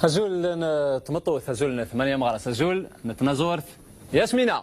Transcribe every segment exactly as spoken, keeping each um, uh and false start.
Azul n tmeṭṭut, azul n tmanya meɣres, azul n tnaẓurt. Yasmina.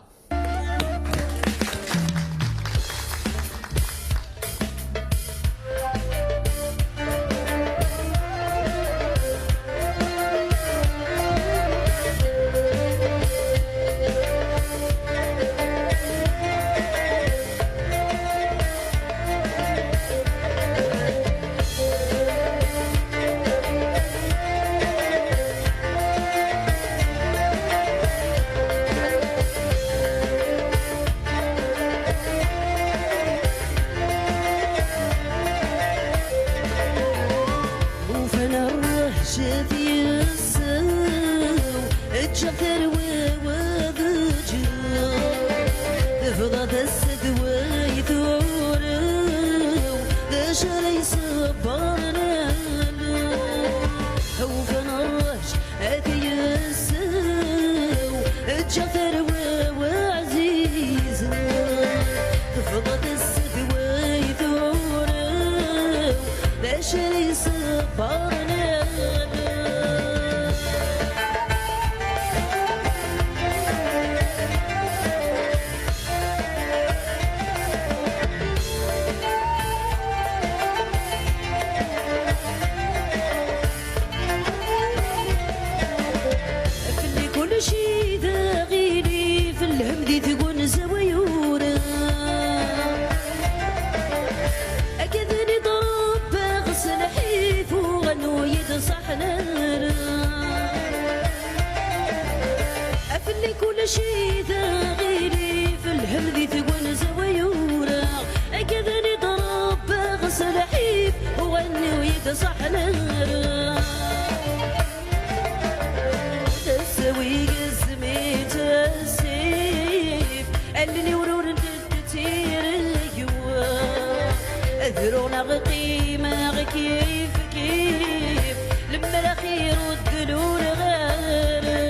Ufan rrehcet yes-s, ǧǧeɣ tarwa-w ad ǧǧeɣ. Tebḍa tasa d way turew, d acu ara yṣebbren allen? Ufan rrehcet yes-s, ǧǧeɣ tarwa-w ɛzizen. Tebḍa tasa d way turew, d acu ara yṣebbren allen? Fell-i kullec d aɣilif, lhem di tgunza wa yura. Akka d nid rebbeɣ s lḥif, uɣan ur yi-d-ṣaḥen ara. Fell-i kullec d aɣilif, lhem di tgunza wa yura. Akka d nid rebbeɣ s lḥif, uɣan ur yi-d-ṣaḥen ara. Tasa-w igzem-itt ssif, allen-iw rurent-d tirgwa. Ad ruɣ neɣ qqimeɣ kif kif, lemmer axir ur d-luleɣ ara.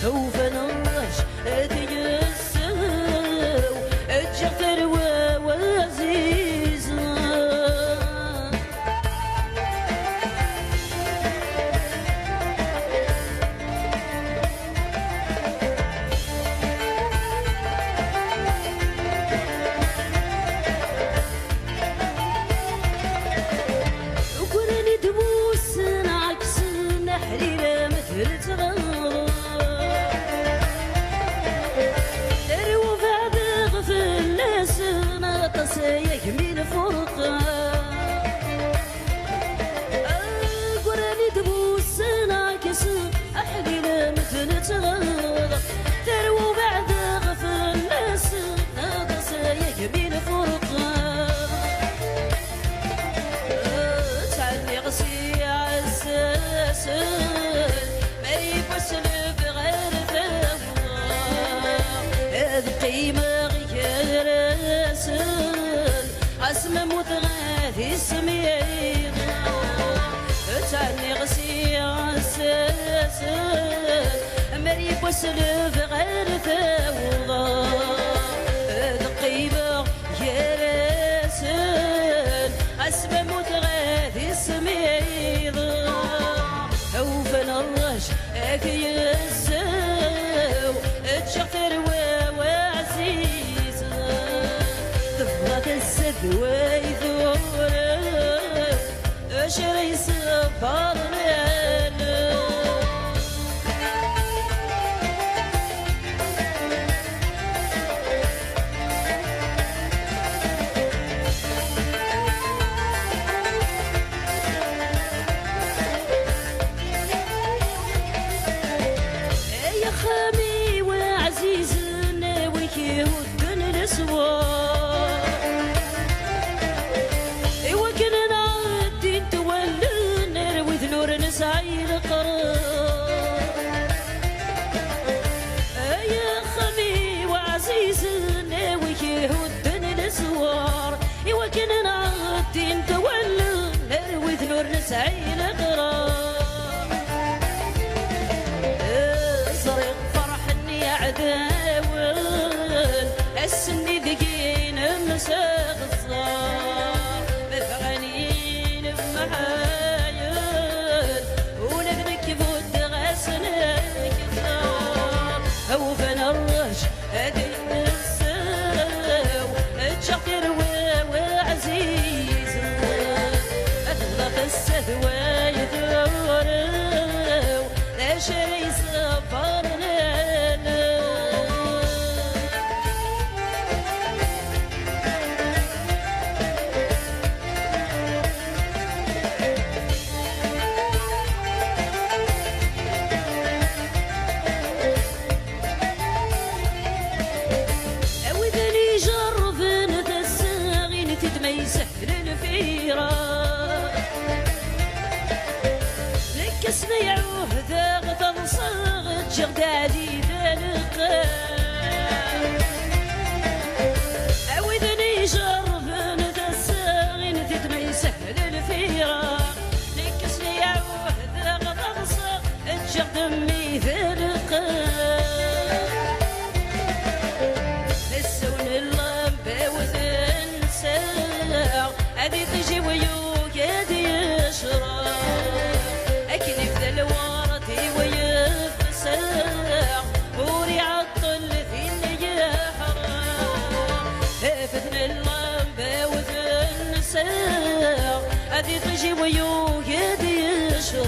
Ufan rrehcet yes-s, ǧǧeɣ tarwa-w ɛzizen. Ukren-id wussan ɛeksen aḥlil am tret ɣer. Terwa beɛdeɣ fell-asen aṭas ay agmi nfurqa. Agran-id wussan ɛeksen aḥlil am tret ɣer. Terwa beɛdeɣ fell-asen aṭas ay agmi nfurqa. Ttɛenniɣ s iɛessasen, ma yiwwas lebɣi ar tawla, ad qqimeɣ gar-asen, asma mmuteɣ ad ismiḍ. Ttɛenniɣ s iɛessasen, ma yiwwas lebɣi ar tawla, ad qqimeɣ gar-asen, asma mmuteɣ ad ismiḍ. Awfan rrehcet yes-s, ǧǧeɣ tarwa-w ɛzizen. Tebḍa tasa d way turew, acu ara yṣebbren allen? Ay axxam-iw ɛzizen, awi-k ihudden leswaq, i wakken ad ɛeddint wallen ar wid nuren Sehlen lfira. Nekk asmi ɛuhdeɣ taḍsa, ǧǧiɣ-d Ɛli d Aleqqam. A widen ijerrben tasa, init-d ma yeshel lfira. Nekk asmi ɛuhdeɣ taḍsa, ǧǧiɣ-d mmi d Aleqqam. Asawen n lamba wten nsaɣ, ad iṭij i wiyug ad yecreq. Akken ibda lwerḍ i wiyefseɣ, ur iɛeṭṭel din yeḥreq. Afet n lamba wten nsaɣ, ad iṭij i wiyug ad yecreq.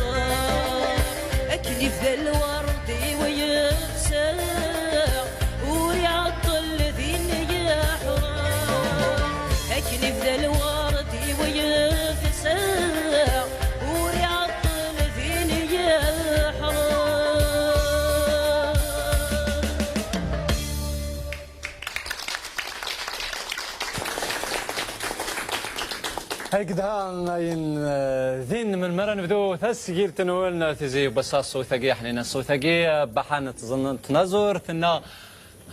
Akken ibda lwerḍ i wiyefseɣ, ur iɛeṭṭel din yeḥreq. Akken ibda lwerḍ i wiyefseɣ, ur iɛeṭṭel din yeḥreq. Hakda ayen, eh, din melmi ara nebdu tasgilt-nwen, eh, Tizi Wass, ṣṣut-agi aḥnin, ṣṣut-agi, eh, baḥan tẓen-, tnaẓurt, tenna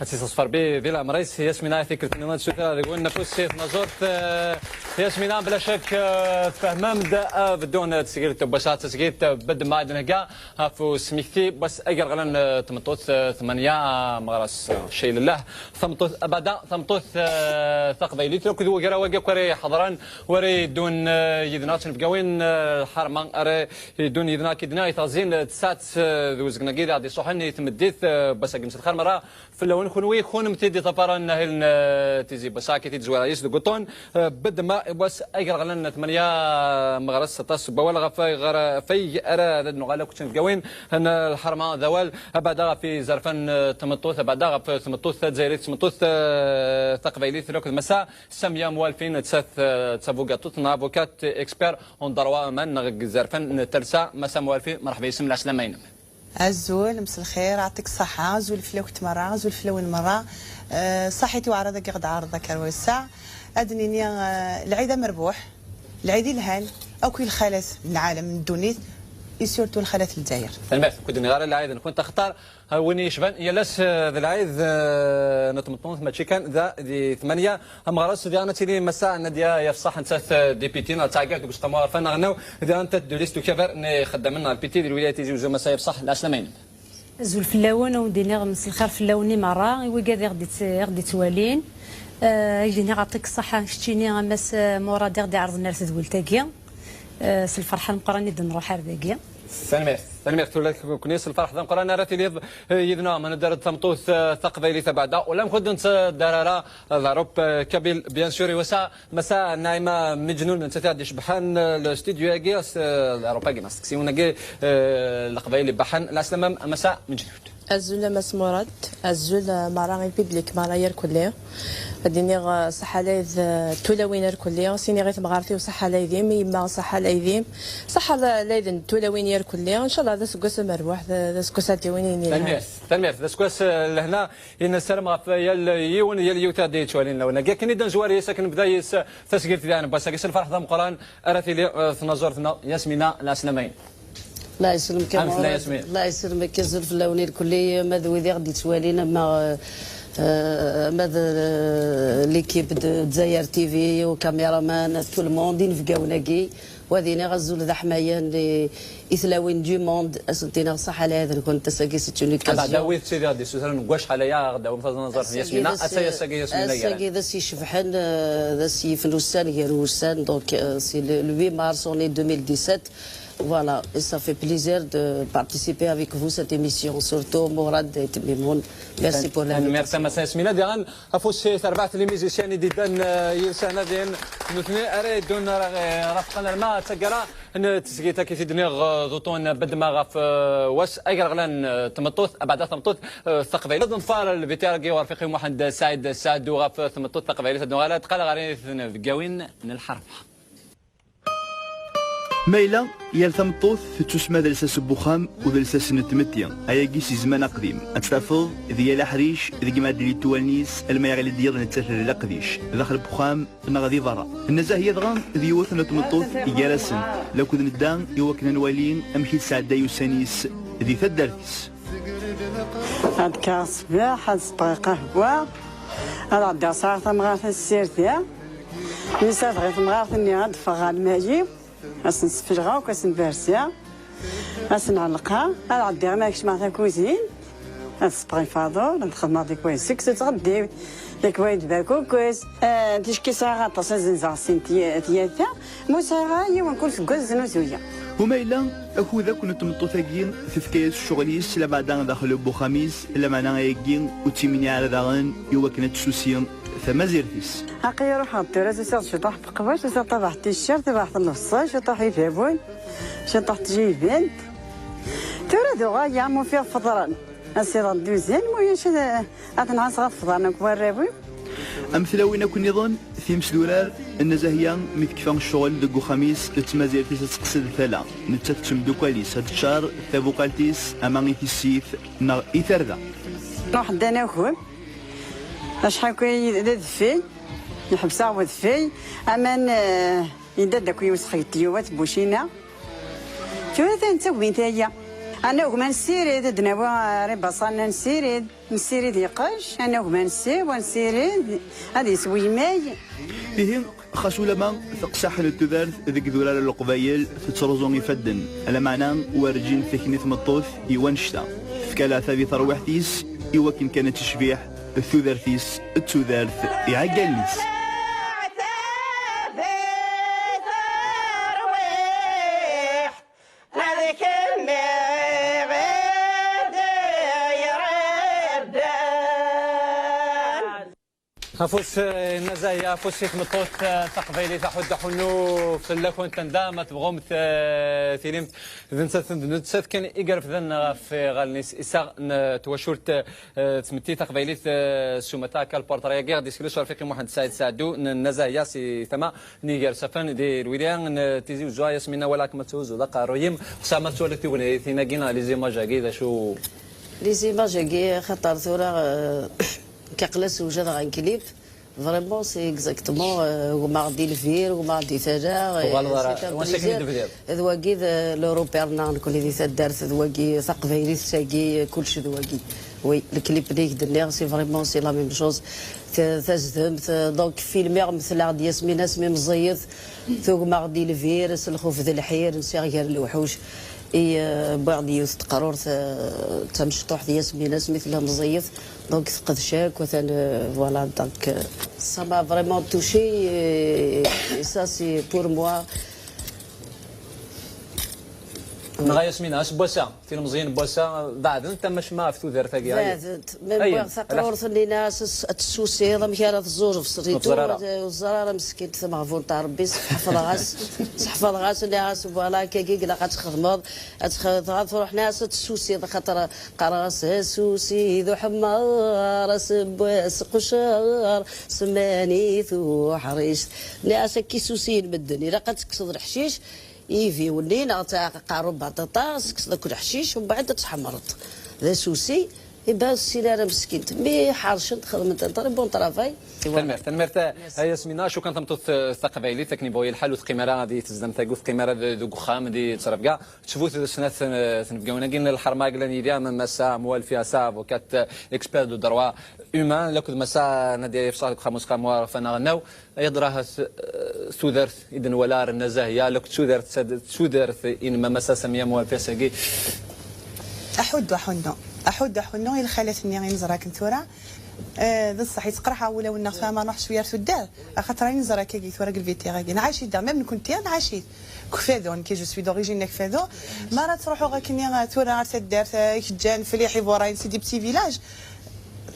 ad tt-iseṣfer bi, di leɛmer-is. Yasmina, tikkelt-nni ad sutreɣ deg-wen afus si tnaẓurt, eh, Yasmina, bla cak, eh, tfehmem-d, eh, beddu n tesgilt n wass-a, tasgilt, eh, bedd ma d-nhegga ɣef usmekti n wass agerɣlan, eh, tmeṭṭut, eh, tmanya, eh, meɣres, eh, cay lellah, tameṭṭut abada, tameṭṭut, eh, taqbaylit, akked ugraw-agi akk ara iḥeḍren, u ara yeddun, eh, yid-neɣ, d tinebgawin, eh, lḥerma ara yeddun yid-neɣ, akked-neɣ i teɣzi n tsaɛet, eh, d uzgen-agi i aɣ-d-iṣuḥen i tmeddit, eh, n wass-agi. Mselxir merra fell-awen kunwi, kunemti d-iṭṭafaren ahil n, eh, Tizi Wass, akka i t-id-zwareɣ yes deg uṭṭun, eh, bedd ma wass agerɣlan tmanya, meɣres aṭas n wawal ɣef ayɣer, ɣef ay ara d nuɣal akk d tinebgawin n lḥerma d awal, abada ɣef izerfan n tmeṭṭut, abada ɣef tmeṭṭut tazzayrit, tmeṭṭut, eh, taqbaylit, akked Massa Samia Moualfi, nettat, eh, d tabugaṭut neɣ avukat expert en droit humain neɣ deg izerfan n talsa. Massa Moualfi, merḥba yes-m, lɛeslama-inem. Azul, mselxir, ɛṭik ṣṣaḥa, azul fell-akent merra, azul fell-awen merra. Eh, ṣaḥit i uɛraḍ-agi ɣ-d-ɛerḍeḍ akka ar wass-a. Ad d-nini, eh, lɛid amerbuḥ, lɛid ilhan, akk i lxalat n lɛalem n ddunit, i surtout lxalat n Lezzayer. Tanemmirt, ur d-nniɣ ara lɛid-nkent axaṭer, eh, win i yecban yal ass, eh, d lɛid, eh, n tmeṭṭut, mačči kan da di tmanya. Ameɣres, diɣen ad tili Massa Nadia Yafṣaḥ, nettat, eh, dipiti neɣ d taɛeggact deg useqqamu aɣerfan aɣelnaw, diɣen tête de liste ukabar n ixeddamen neɣ lpiti di lwilaya Tizi Uzzu. Massa Yafṣaḥ, lɛeslama-inem. Azul fell-awen, ad wen-d-iniɣ mselxir fell-awen i merra, i wigad i ɣ-d-itt-, i ɣ-d-ittwalin. Eh, ad ak-d-iniɣ ɛṭik ṣṣaḥa, keččini a Mass Murad i ɣ-d-iɛerḍen ar tedwilt-agi. Eh, s lferḥ ameqqran i d-nruḥ ar dagi. Tanemmirt, tanemmirt ula d nekkni s lferḥ d ameqqran ara tiliḍ, eh, yid-neɣ ma nedder-d tameṭṭut, eh, taqbaylit abeɛda, ula amek ur d-nettedder ara, eh, d Arup, eh, Kabyle, bien sûr, i wass-a. Massa Naima Meǧnun, nettat i ɣ-d-icebḥen, eh, le studio-agi, s, eh, Arup-agi, neɣ s teksiwin-agi, eh, Leqbayel ibaḥen. Lɛeslama-m a Massa Meǧnun. Azul a Mass Murad, azul, eh, merra i public merra irkelli. Ad iniɣ, eh, ṣaḥa lɛid, eh, tulawin irkelli. Siniɣ i temɣart-iw ṣaḥa lɛid-im, i yemma ṣaḥa lɛid-im. Ṣaḥa lɛid n tulawin irkelli. Ncallah d aseggas amerbuḥ, d, d aseggas ad d-yawin ayen yelhan. Tanemmirt, tanemmirt. D aseggas, eh, lehna. I nessaram ɣef yal yiwen, yal yiwet ad d-yettwalin lawan-agi. Akken i d-nezwar yes, akken nebda yes tasgilt diɣen n wass-agi s lferḥ d ameqqran ara tili, eh, tnaẓurt-nneɣ Yasmina, lɛeslama-inem. Allah yesselmek a Murad. Amek tella Yasmina? Allah yesselmek, azul fell-awen irkelli, ma d wid i ɣ-d-yettwalin, ama, eh, eh, ama d, eh, l'équipe de Dzayer T V, u caméraman, tout le monde, inebgawen-agi. Wa ad iniɣ azul d aḥmayan i, i tlawin du monde, ad sent-iniɣ ṣaḥa lɛid-nkent, ass-agi c'est une occasion. Abeɛda wid ttiliɣ d-issutren deg wacḥal aya, ad d-awim taẓnaẓart n Yasmina, ass-agi d ass, ass-agi Yasmina gar-aneɣ. Ass-agi d ass icebḥen, euh, d ass yifen ussan gar wussan, donc, euh, c'est le, le huit mars, on est deux mille dix-sept. Voilà, et ça fait plaisir de participer avec vous cette émission, surtout Mourad et Tmimoun. Merci pour l'invitation. Merci a Massa Yasmina. Diɣen, afus si terbaɛt n les musiciens i d-yeddan, eh, yid-sen ad in nutni ara yeddun ara, eh, rafqen arma d taggara n tesgit, akka i t-id-nniɣ, eh, d uṭṭun bedma ɣef, eh, wass agerɣlan, eh, tmeṭṭut, abeɛda tameṭṭut, eh, taqbaylit. Ad nḍfer lbitar-agi ɣer Fiqi Muḥend Saɛid Saɛdu ɣef tmeṭṭut taqbaylit, ad nuɣal ad d-qal ɣer inebgawin n lḥerma. Ma yella, yal tameṭṭut tettusma d lsas n wexxam u d lsas n tmetti, ayagi si zzman aqdim. Ad tt-tafeḍ di yal aḥric, deg imaddel n wallen-is, alma yeɣli-d yiḍ nettat d laqdic, daxel n wexxam neɣ di berra. Nna Zahya dɣa d yiwet n tmeṭṭut gar-asen, lakud nedda i wakken ad nwali amek i tesɛedday ussan-is di taddart-is. Ad kkeɣ ṣṣbeḥ, ad sbeɣ lqahwa, ad ɛeddiɣ sɛiɣ tamɣart ad ssirdeɣ. Mi sardɣ i temɣart-nni, ad ffɣeɣ ɣer lmali, ad sen-sfelɣeɣ akk, ad sen-berseɣ, ad sen-ɛellqeɣ, ad ɛeddiɣ ma kecmeɣ takuzint, ad sbeɣ ifaḍul, ad xedmeɣ tikwal seksu tɣeddiwt, tikwal berkukes. Ah, ticki sɛiɣ aṭas ad zenzeɣ sin tya-, tyata, ma ur sɛiɣ ara yiwen kul seg wazzen uzuya. Uma yella, akud akk n tmeṭṭut-agi tefka-yas ccɣel-is, lameɛna daxel n uxxam-is, lameɛna ayagi ur tt-imniɛ ara daɣen i wakken ad tessusi tamazirt-is. Aql-i ruḥeɣ tura, usiɣ-d ciṭuḥ n teqbac, usiɣ-d tabaḥt ticcert, tabaḥt n lebṣel, ciṭuḥ n ibawen, ciṭuḥ n tjibant. Tura d uɣaya, ma ufiɣ feḍren. Ad siɣeɣ duzin, ma ulac ad, ad ten-ɛasseɣ ad feḍren akk warraw-iw. Am tlawin akk nniḍen, times d urar, Nna Zahya mi tekfa ccɣel deg uxxam-is, d tmazirt-is ad teqsed tala. Nettat d temdukkal-is, ad teččar tabuqalt-is ama i tissit neɣ i tarda. Ruḥ ddan akk. Acḥal kan d adfel, yeḥbes-aɣ wedfel, aman, eh, yedda-d akk yiwet xeyyet yiwet bucina. Tura ta n tagwint aya. Anagma nessirid, ad d-nawi, eh, ribaṣan nessirid, nessirid yeqqec, anagma nessiw, ad nessirid, ad yeswi may. Ihi, xas ulama teqseḥ n tudert deg idurar n Leqbayel tettruẓu ifadden, lameɛna werǧin tekni tmeṭṭut i wannect-a. Tefka leɛtab i terwiḥt-is i wakken kan ad tecbiḥ tudert-is d tudert iɛeggalen-is. Afus, eh, Nna Zahya, afus i tmeṭṭut, eh, taqbaylit, aḥuddu aḥunnu fell-akent, anda ma tebɣumt, eh, tilimt d nettat, d nettat kan i irefden ɣef iɣallen-is, iseɣ n twacult, eh, tmetti taqbaylit, eh, s umata akka lportray-agi, ɣ-d-yessekles Rfiqi Muḥend Saɛid Saɛdu, n Nna Zahya si tama n Iger Safan di Lwilya n Tizi Uzzu. Yasmina, walaɣ-kem ad thuzzuḍ aqerruy-im. Xas ma tettwaliḍ tugnitin-agi, les images-agi, d acu? Les images-agi, xaṭer tura, eh, nekk aql-i sewjadeɣ un clip. Vraiment, c'est exactement, eh, gma ɣ-d-ilvir, gma ɣ-d-itala, eh, c'est un plaisir. D wagi d, eh, le repère-nneɣ nekkni di taddart, d wagi taqbaylit, tagi, eh, kullec d wagi. Oui, le clip-nni i k-d-nniɣ, c'est vraiment, c'est la même chose. Ta-, tazdemt, eh, donc, filmiɣ, metleɣ-d Yasmina asmi meẓẓiyet, tugmeɣ-d i lbir, s lxuf d lḥir, nsiɣ gar lewḥuc. I, eh, wwiɣ-d yiwet n teqrurt, eh, d tamecṭuḥt Yasmina asmi tella meẓẓiyet, donc, teqdec akk, atan, eh, voilà, donc, eh, ça m'a vraiment touché, et, et ça, c'est pour moi. Neɣ a Yasmina, ass n wass-a, tilmeẓyin n wass-a, beɛdent, ama cma ɣef tudert-agi, ay. Beɛdent. Mi wwiɣ taqrurt-nni, nniɣ-as, "Ad tessusiḍ, amek ara teẓẓuẓef?" Ur teẓri ara. Ur teẓri ara, meskint, tameɣbunt n Ṛebbi, sḥefḍeɣ-as, sḥefḍeɣ-as, nniɣ-as, "Voilà, akkagi ilaq ad txedmeḍ, ad tx-, dɣa truḥ, nniɣ-as, ad tessusiḍ, axaṭer qqareɣ-as, asusi d uḥemmar, asewwas qeccer, semmanit uḥric." Nniɣ-as, akka i susiyen medden, ilaq ad tekkseḍ leḥcic, iviwen-nni neɣ aqerru n baṭaṭa, tekkseḍ akk leḥcic, umbeɛd ad tḥemmreḍ. D asusi, iban ur tessin ara meskint. Mi ḥercent, xedment un très bon travail. Tanemmirt, tanemmirt a Yasmina. Acu kan tameṭṭut, eh, taqbaylit, akken yebɣu yelḥal, ur teqqim ara di tezdemt-agi, ur teqqim ara de-, deg uxxam, di ttrebga. Tettbut d snat, eh, tnebgawin-agi n lḥerma, Aglan Yidir, Massa Mwal Fiasa, avocate, eh, expert de droit humain, akked Massa Nadia Yefṣaḥ deg uxxam usqamu ɣef anaɣ-nnaw. Ay adrah, eh, tudert i d-nwala ar Nna Zahya, la tudert, tudert i n Massa Samiya Mwal Fiasa-agi. Aḥuddu aḥunnu. Aḥuddu aḥunnu i lxalat-nni i neẓra akken tura. Eh, d ṣṣeḥ, yettqerḥ wulawen-nneɣ tura ma nruḥ cwiya ar tuddar. Axaṭer ayen neẓra akkagi tura deg lbitiɣ-agi. Nɛac-it da, même nekkenti nɛac-it. Deg Ukfadu, nekk, je suis d'origine n Ukfadu. Mi ara ttruḥuɣ akkenni, eh, tura ar taddart, eh, Ikejjan, Fliḥ, Ibuṛayen, c'est des petits villages.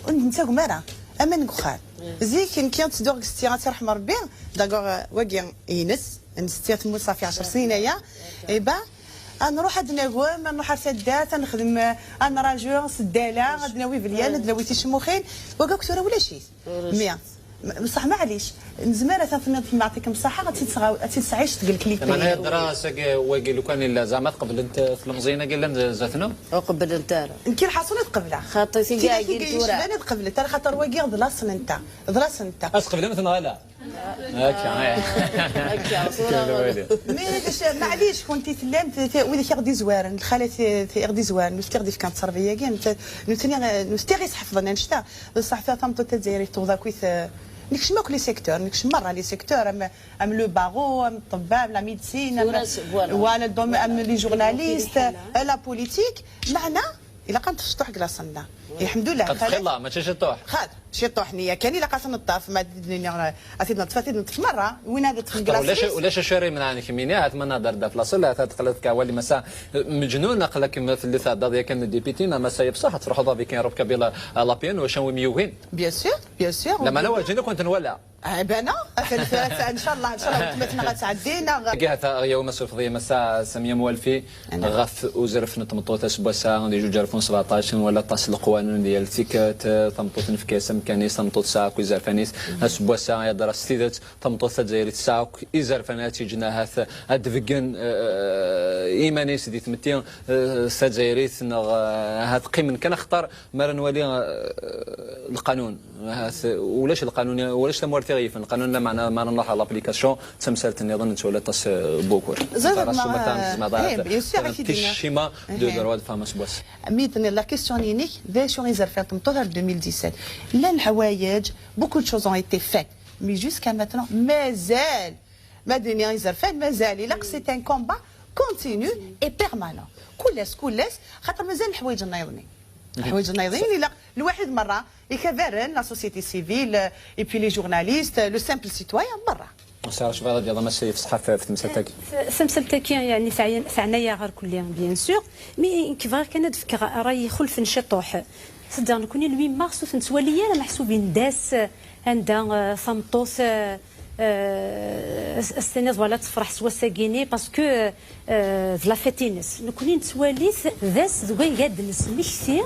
Ur nettagem ara. Aman deg uxxam. Zik, nekk ad ttedduɣ deg setti, ad tt-iṛḥem Ṛebbi. D'accord, eh, wagi ines, n setti temmut ṣafi ɛecṛ snin aya. Eh ben, ad nruḥ ad d-nagem, ad nruḥ ar taddart, ad nexdem, eh, ad nraju s ddala, ad d-nawi ibelyan, ad d-nawi ticmuxin. Wagi akk tura ulac-it. Mais, Bessah maɛlic, nezmer ad ten-nniḍ, neɛṭikem ṣṣaḥa, ad tt-id-tesɛic deg leklik. Meɛna hedra seg wagi lukan illa, zeɛma tqeblent tlemẓiyin-agi llan zdat-neɣ? Ur qeblent ara. Nekki lḥaṣun ad qebleɣ. Xaṭi, tigi agi n tura. Ad qeblent, ala xaṭer wagi d laṣel-nteɣ. D laṣel-nteɣ. Ad tqeblemt neɣ ala? Akka, eh. Akka, tura. Mais d acu, maɛlic, kunti tellam, t-, t-, wid i ɣ-d-izwaren, lxalat i ɣ-d-izwaren, nutni i ɣ-d-ifkan ttṛebbiya-agi, nutni, nutni i ɣ-isḥefḍen annect-a. Bessah ta tameṭṭut tazzayrit tewweḍ akk i t-, nekcem akk les secteurs, nekcem merra les secteurs, am, am le barreau, am ṭṭebbab, la médecine, am, voilà, le dom-, am les journalistes, la politique. Meɛna ilaq ad nṭef ciṭuḥ deg laṣel-nneɣ. Lḥemdullah. Qed txilla, mačči ciṭuḥ. Xad, ciṭuḥ nniya kan, ilaq ad t-neṭṭef, ma ad d-nini, ad t-id-neṭṭef, ad t-id-neṭṭef merra, win ad txegg. Ulac, ulac acu ara imenɛen kemmini, ahat ma nehder da f laṣel, ahat ad teqliḍ kawali massa, Meǧnun, aql-akem telliḍ tɛeddaḍ yakan dipiti, ma massa yefṣaḥ, ad truḥeḍ avec un robe kabyle à la piano, acu umi yugin. Bien sûr, bien sûr. Lamana werǧin ad kent-nwala. Ah, ben non, atan tura, ncallah, ncallah, weltma-tneɣ ad tɛeddi, neɣ. Agi hata, ɣ-yaw ma surfeḍ-iyi massa Samia Moualfi, ɣef uzref n tmeṭṭut aseggas-a, di juǧ alef u sbeɛṭac, nwala aṭas n leqwanen di yal tikkelt, tameṭṭut nefka-as amkan-is, tameṭṭut tesɛa akk izerfan-is, aseggas-a, ihedder-as s tidet, tameṭṭut tazzayrit tesɛa akk izerfan ad tt-yeǧǧen ahat ad d-beggen, eh, iman-is di tmetti, eh, tazzayrit neɣ, eh, ahat qqimen kan axeṭṭer mi ara nwali, eh, lqanun. Ahat ulac lqanun, ulac tamurt i ɣ-yifen lqanun, lameɛna mi ara nruḥ ɣer l'application, d tamsalt nniḍen nettwali aṭas, eh, n wugur. Ẓriɣ. Tara ma, ssuma ta, eh, tezmeḍ ahat, bien sûr, eh, ad k-id-iniɣ. Ticima, eh, de, eh, droit de femme aseggas. Mi d-tenniḍ la question-inek, d acu i zerfan tmeṭṭut ar deux mille dix-sept? Llan leḥwayeǧ, beaucoup de choses ont été faites. Mais jusqu'à maintenant, mazal. Ma d-nini izerfan, mazal. Ilaq, c'est un combat continu et permanent. Kul ass, kul ass, xaṭer mazal leḥwayeǧ nniḍen. Leḥwayeǧ nniḍen, ilaq, lwaḥid merra, ikabaren, la société civile, et puis les journalistes, le simple citoyen, merra. Ur sɛiɣ ara cbaɣ ad yaḍ amas yefṣeḥ ɣef, ɣef temsalt-agi. T-, tamsalt-agi, yeɛni, teɛya-, teɛna-yaɣ ɣer kulli, bien sûr. Mi nekk bɣiɣ kan ad d-fkeɣ ṛṛay ixulfen ciṭuḥ. C'est-à-dire, nekkni le huit mars ur t-nettwali ara meḥsub d ass anda, euh, tameṭṭut, euh, euh, as-, as-tiniḍ, voilà, tefreḥ s wass-agi-ni, parce que, euh, d la fête-ines. Nekkni nettwali-t d ass deg wanga ad d-nesmekti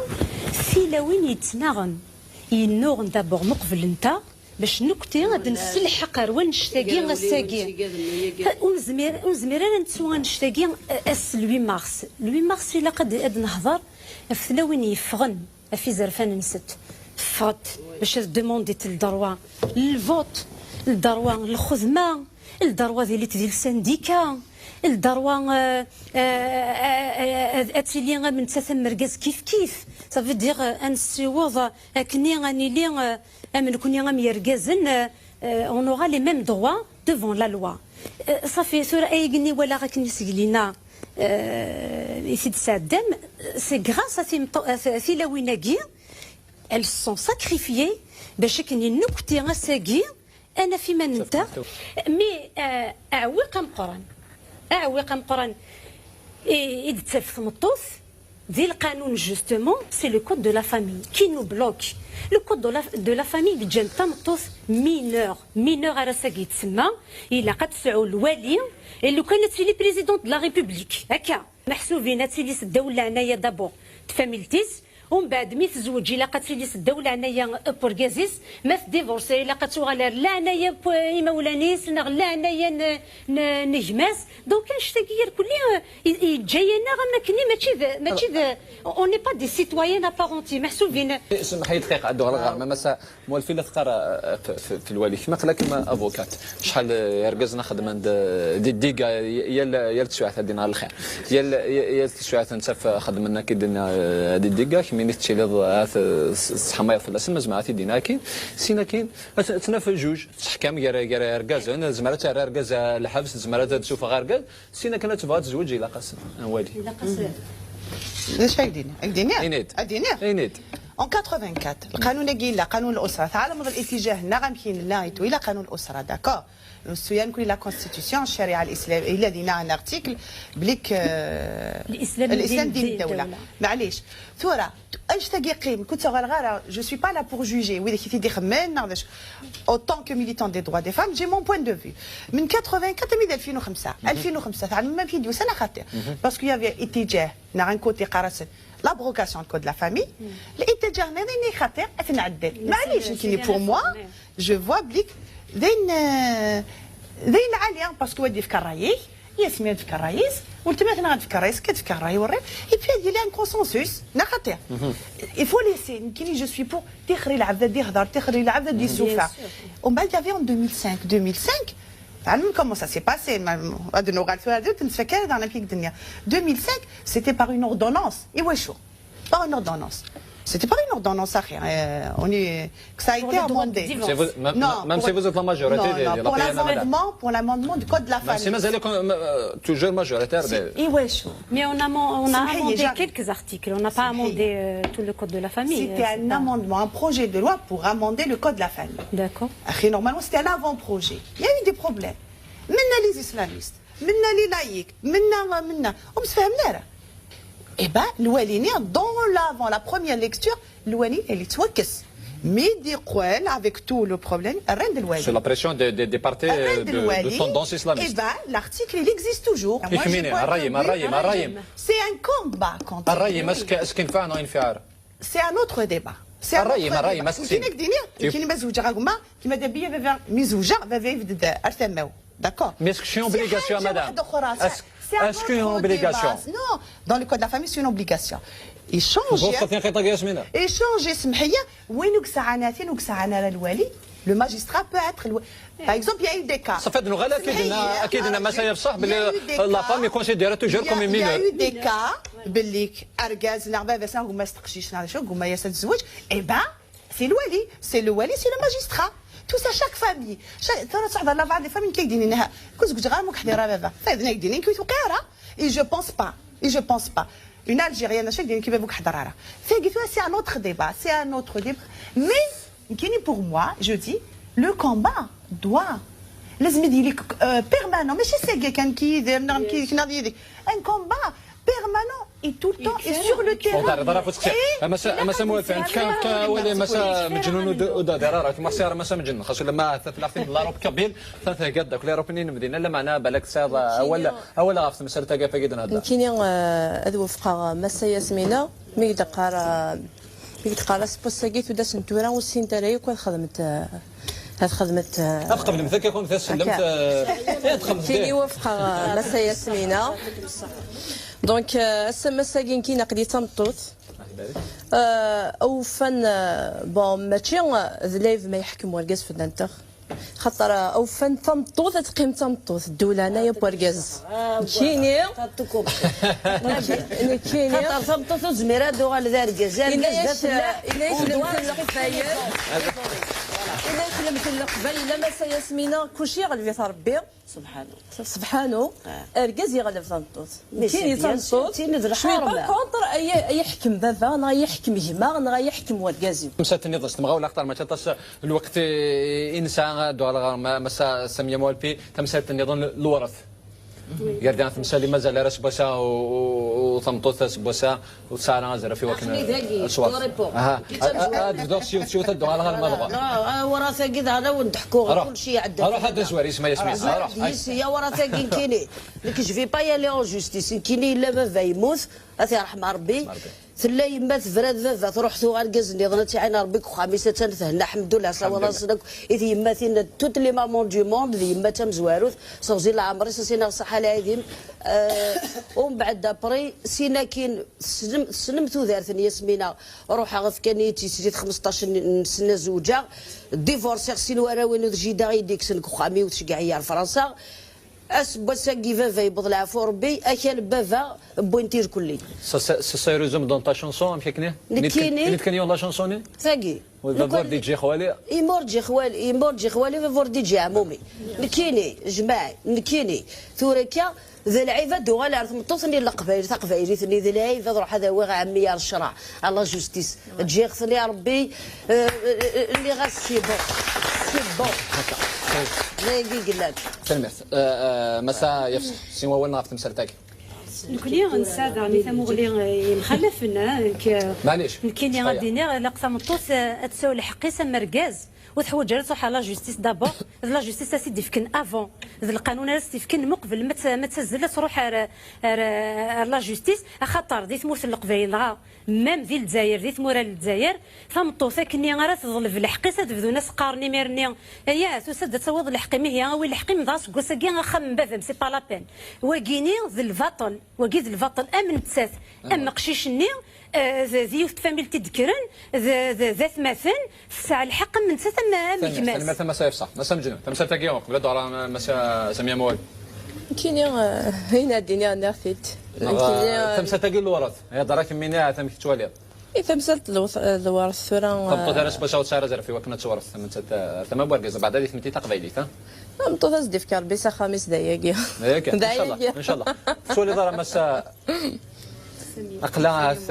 tilawin yettnaɣen, yennuɣen d'abord meqbel-nteɣ, bac nekkni ad d-nselḥeq ar wannect-agi ass-agi. Ur nezmir, ur nezmir ara ad nettu annect-agi, eh, ass le huit mars. Le huit mars ilaq ad, ad nehḍer ɣef tlawin yeffɣen ɣef izerfan-nsent. Ffɣent bac ad demandit le droit n lvote, le droit n lxedma, le droit ad ilit di le syndicat, le droit, euh, euh, euh, ad tili am nettat am urgaz kif kif. Ça veut dire, euh, ad nessiweḍ akkenni ad nili, euh, am nekkni am yergazen, euh, euh, on aura les mêmes droits devant la loi. Euh, ṣafi, tura ayagi-nni walaɣ akken iseglina, euh, i t-id-tesɛeddam, c'est grâce à timeṭṭu-, à t-, tilawin-agi, elles se sont sacrifiées bac akken i nekkni ass-agi ad naf iman-nteɣ. Mais, euh, aɛewwiq ameqqran, aɛewwiq ameqqran i, i d-tettaf tmeṭṭut di lqanun, justement, c'est le code de la famille qui nous bloque. Le code de la, de la famille, yeǧǧa-d tameṭṭut mineure, mineure ara s-agi tsemma, ilaq ad tesɛu lwali, et lukan ad tili présidente de la République, akka. Meḥsubin ad tili seddaw n leɛnaya d'abord n tfamilt-is, umbeɛd mi tezweǧ ilaq ad tili seddaw n leɛnaya n urgaz-is, ma tdivorsi ilaq ad tuɣal ar leɛnaya n imawlan-is neɣ leɛnaya n, n, n gma-s. Donc annect-agi irkelli, euh, i, i yeǧǧa-yaneɣ am akken mačči d, mačči d, on n'est pas des citoyens à part entière, meḥsubin. Semmeḥ-iyi dqiqa, ad d-uɣaleɣ ɣer Mama Sa-, Moualfi la teqqar, euh, f-, f-, f-, f lwali, kemm aql-akem avocate. Acḥal, euh, irgazen xedmen d, di Diga, yal, yal teswiɛt ad d-iniɣ lxir. Yal, yal teswiɛt nettaf xedmen akk i d-iniɣ, euh, di Diga, kemmini tettiliḍ, euh, s-, tettḥamayeḍ fell-asen, ma zemreɣ ad t-id-iniɣ akkin. Sin akkin, ad t-, ad tnaf juj, tettḥkam gar, gar irgazen, tezmer ad terr argaz, euh, lḥebs, tezmer ad d-tessufeɣ argaz. Sin akken ad tebɣu ad tezweǧ, ilaq-as ad nwali. Ilaq-as. D acu ay d-ini? Ay d-ini? Ini-d. Ay d-ini? Ini-d. En quatre-vingt-quatre, lqanun-agi yella, qanun l'usra. Tɛelmeḍ الاتجاه-nneɣ amek yella, yella qanun l'usra, d'accord? Nestuya nekkni la constitution, ccariɛa l'islam, yella dinna un article, blik, euh, l'islam d ddin n ddawla. Maɛlic. Tura, annect-agi yeqqim, ur ttɣalaɣ ara, je suis pas là pour juger, widak i t-id-ixemmen, neɣ d acu. Autant que militant des droits des femmes, j'ai mon point de vue. Min quatre-vingt-quatre armi d alfin u xemsa. Alfin u xemsa, tɛelmem amek i d-yusan axaṭer. Parce qu'il y avait اتجاه, neɣ un côté qqaren-as l'abrogation du code de la famille, l'اتجاه Ǧerniḍ ini xaṭi ad t-nɛeddel. Maɛlic, nekkini, pour moi, je vois belli d ayen, euh, d ayen lɛali, parce que wa ad yefk ṛṛay-ik, Yasmina ad tefk ṛṛay-is, weltma-tneɣ ad tefk ṛṛay-is, ad tefk ṛṛay, et puis ad yili un consensus, neɣ xaṭi. Il faut laisser, nekkini, je suis pour, tixri lɛebd ad yehder, tixri lɛebd ad yessufeɣ. Umbeɛd, il y avait en deux mille cinq, deux mille cinq, tɛelmem comment ça s'est passé, ma, ad nuɣal tura, ad nettfakar, ad nɛlem akken d-nniɣ. Deux mille cinq, c'était par une ordonnance. Iwacu? Par une ordonnance. C'était par une ordonnance, axi. Euh, on est, que ça a été amendé. Si vous, même, même si vous êtes la majorité, non, non, pour l'amendement, pour l'amendement du code de la famille. Si mazal-iken, euh, toujours majoritaire. Iwacu? Mais on a, on a amendé quelques articles. On n'a pas amendé, euh, tout le code de la famille. C'était un amendement, un projet de loi pour amender le code de la famille. D'accord. Axi, normalement, c'était un avant-projet. Il y a eu des problèmes. Minna les islamistes, minna les laïcs, minna, minna. Ur msefhamen ara. Eh ben, lwali-nni, dans l'avant, la première lecture, lwali, elle est twakkes. Mi d-yeqqel avec tout le problème, rran-d lwali. Sous la pression des, des, des partis, euh, de, de tendance islamiste. Eh ben, l'article, il existe toujours. Ikmini, ṛṛay-im, ṛṛay-im, ṛṛay-im. C'est un combat contre. Ṛṛay-im, est-ce que, est-ce que yenfeɛ neɣ ur yenfiɛ ara? C'est un autre débat. C'est un autre débat. Ṛṛay-im, ṛṛay-im, aseqsi. Nekkini ad k-d-iniɣ, nekkini ma zewǧeɣ a gma, kima d abiya baba, mi zewǧeɣ, baba yebded ar tama-w. D'accord. Mais est-ce que c'est une obligation, madame? Est-ce que c'est une obligation? Non, dans le code de la famille, c'est une obligation. Échanger. Échanger, سمحية, وين وكسعاناتين وكسعان على الوالي, le magistrat peut être le, par exemple, il y a eu des cas. صافي، هاد النغالة أكيد إن، أكيد إن مسايا بصح بلي la femme est considérée toujours comme une mineure. Il y a eu des cas, بلي أرجاز نغبة بس نغمة استقشيش نغشو قمة يسد الزوج, eh ben, c'est le wali, c'est le wali, c'est le magistrat. Tout ça, chaque famille. Chaque, ترى صح, la بعض les familles كيديني نها. كنت قلت غير مك حديرة بابا. فهذنا يديني كي توقع راه. Et je pense pas. Et je pense pas. Une Algérienne, chaque دين كي بابك حضر راه. فهي قلت لها, c'est un autre débat, c'est un autre débat. Mais, كيني, pour moi, je dis, le combat doit. لازم يدير لك, euh, permanent, ماشي ساقي كان كي يدير, نعم, كي كنا يدير. Un combat permanent et tout le temps et sur le terrain. Amasa موافق. كان كان ولي مسا مجنون ودا ضرر. ما سير مسا مجنون. خاصو لما ثلاثين دولار كابيل. ثلاثة قد كل روبني نمدينا لما أنا بالك سير أول أول غاف مسألة تاقا فقيد نهضر. Nekkini, euh, ad wafqeɣ Massa Yasmina, mi d-teqqar, euh, mi d-teqqar aseggas-agi tudert n tura ur ssint ara yakk ad xedment, euh, ad xedment, euh, Ad tqeblemt akka kun tasellemt. Ad txedmemt. Nekkini wafqeɣ, euh, Massa Yasmina. Donc, euh, ass-a, massa-agi nekkini aql-i d tameṭṭut. Euh, awufan, euh, bon, mačči, euh, d lɛib ma yeḥkem wergaz fell-anteɣ. Xaṭer, uh, awufan tameṭṭut ad teqqim d tameṭṭut, ddula-nna yakk wergaz. Nekkini, nekkini. Xaṭer tameṭṭut ur tezmir ad tuɣal d argaz. Argaz d afella. Yenna-yak lemtel n Leqbayel. Yenna-yak lemtel n Leqbayel, a Massa Yasmina, kulci iɣleb-it Rebbi. Sebḥanu. Sebḥanu. Argaz yeɣleb tameṭṭut. Nekkini d tameṭṭut. Je suis pas contre ay, ay yeḥkem baba, neɣ ay yeḥkem gma, neɣ ay yeḥkem wergaz-iw. Tamsalt-nniḍen s temɣawla, axaṭer mačči aṭas lweqt i, i nesɛa. Ad uɣaleɣ ɣer ma-, Massa Samia Moualpi, tamsalt-nniḍen, lewṛat. Gar din temsal i mazal ar aseggas-a u, u, u tameṭṭut aseggas-a ur tesɛi ara azref i wakken ad twaḍ. Aha. Ad bduɣ s yiwet s yiwet, ad d-uɣaleɣ arma d ɣur. Awrat-agi d ara wen-d-ḥkuɣ kulci iɛedda. Ruḥ ad d-nezwar isem-is. Ruḥ. Awrat-agi nekkini. Nekk, je vais pas y aller en justice. Nekkini yella baba yemmut, ad t-yerḥem Rebbi. Tella yemma tebra-d baba, truḥ tuɣ argaz nniḍen, ad tt-iɛin Rebbi deg uxxam-is, attan thenna, ḥemdullah, sawaḍ-asen akk i tyemmatin, toutes les mamans du monde, d yemma tamezwarut, teɣzi leɛmer-is, ad s-iniɣ ṣṣeḥḥa lɛidim. Euh, umbeɛd après, sin akin, tessnem, tessnem tudert n Yasmina, ruḥeɣ fkan-iyi-tt i teslit xmesṭac n, n sna zewǧeɣ, divorciɣ sin warraw-inu d jida i d-ikksen deg uxxam-iw, tceggeɛ-iyi ar Fransa. Aseggas-agi baba yewweḍ leɛfu Rebbi, akal baba wwin-t irkelli. Ça, ça, ça se résume dans ta chanson, amek akken? Nekkini. Nit kan yiwen la chanson-nni? Tagi. Baba ur d-yeǧǧi xwali. Yemma ur d-yeǧǧi xwali, yemma ur d-yeǧǧi xwali, baba ur d-yeǧǧi ɛmumi. Nekkini, jmaɛ, nekkini. Tura akka, d lɛib ad d-uɣal ar tmeṭṭut-nni n Leqbayel, taqbaylit-nni, d lɛib ad ruḥ ad awiɣ ɛemmi ar ccreɛ, à la justice. Ǧǧiɣ-ten i Rebbi, euh, euh, euh, nniɣ-as c'est bon, c'est bon. Dagi yellan. Tanemmirt. Euh, euh, Massa Yafsa, sin wawalen ɣef temsalt-agi. Nekkni nesɛa daɣen i tamuɣli, eh, yemxalafen, eh, nekk, eh, Maɛlic. Nekkini ad d-iniɣ, ilaq tameṭṭut, eh, ad tsaw lḥeqq-is am urgaz. Ur teḥwaǧ ara ad truḥ ɣer la justice d'abord, d la justice ara s-id-ifken avant, d lqanun ara s-t-ifken meqbel ma tt-, ma ttazzal ad truḥ ar, ar, ar la justice, axaṭer di tmurt n Leqbayel dɣa, même di Lezzayer, di tmura n Lezzayer, tameṭṭut akkenni ara teḍleb lḥeqq-is ad bdun as-qqaren imir-nni, aya, tusa-d ad tawiḍ lḥeqq-im, ihi awi lḥeqq-im, dɣa seg wass-agi axxam n baba-m, c'est pas la peine. Wagini d lbaṭel, wagi d lbaṭel, am nettat, am uqcic-nni, eh, d, d yiwet n tfamilt i d-kkren, d, d, d atmaten, tesɛa lḥeqq am nettat am, am gma-s. Tanemmirt a Massa Ifsa. Massa Mejnun, tamsalt-agi qbel ad d-ɣreɣ Massa Samiya Mawal. Kini, eh, ayen ad d-iniɣ, nniɣ-t-id. Neɣ, kini, eh, eh, tamsalt-agi n lewṛat. Ihedder akken mini ahat amek tettwaliḍ? I tamsalt n lewt-, eh, lewṛat tura, tameṭṭut eh, ara s bac ur tesɛi ara azref i wakken ad tewṛet tamsalt, eh, ar tama n wergaz, beɛda di tmetti taqbaylit, ha? Tameṭṭut ad s-d-ifk Rebbi s axxam-is d ayagi. Yakan, d inchallah, ayagi. Inchallah. Tettwaliḍ ara Massa Aql-aɣ ahat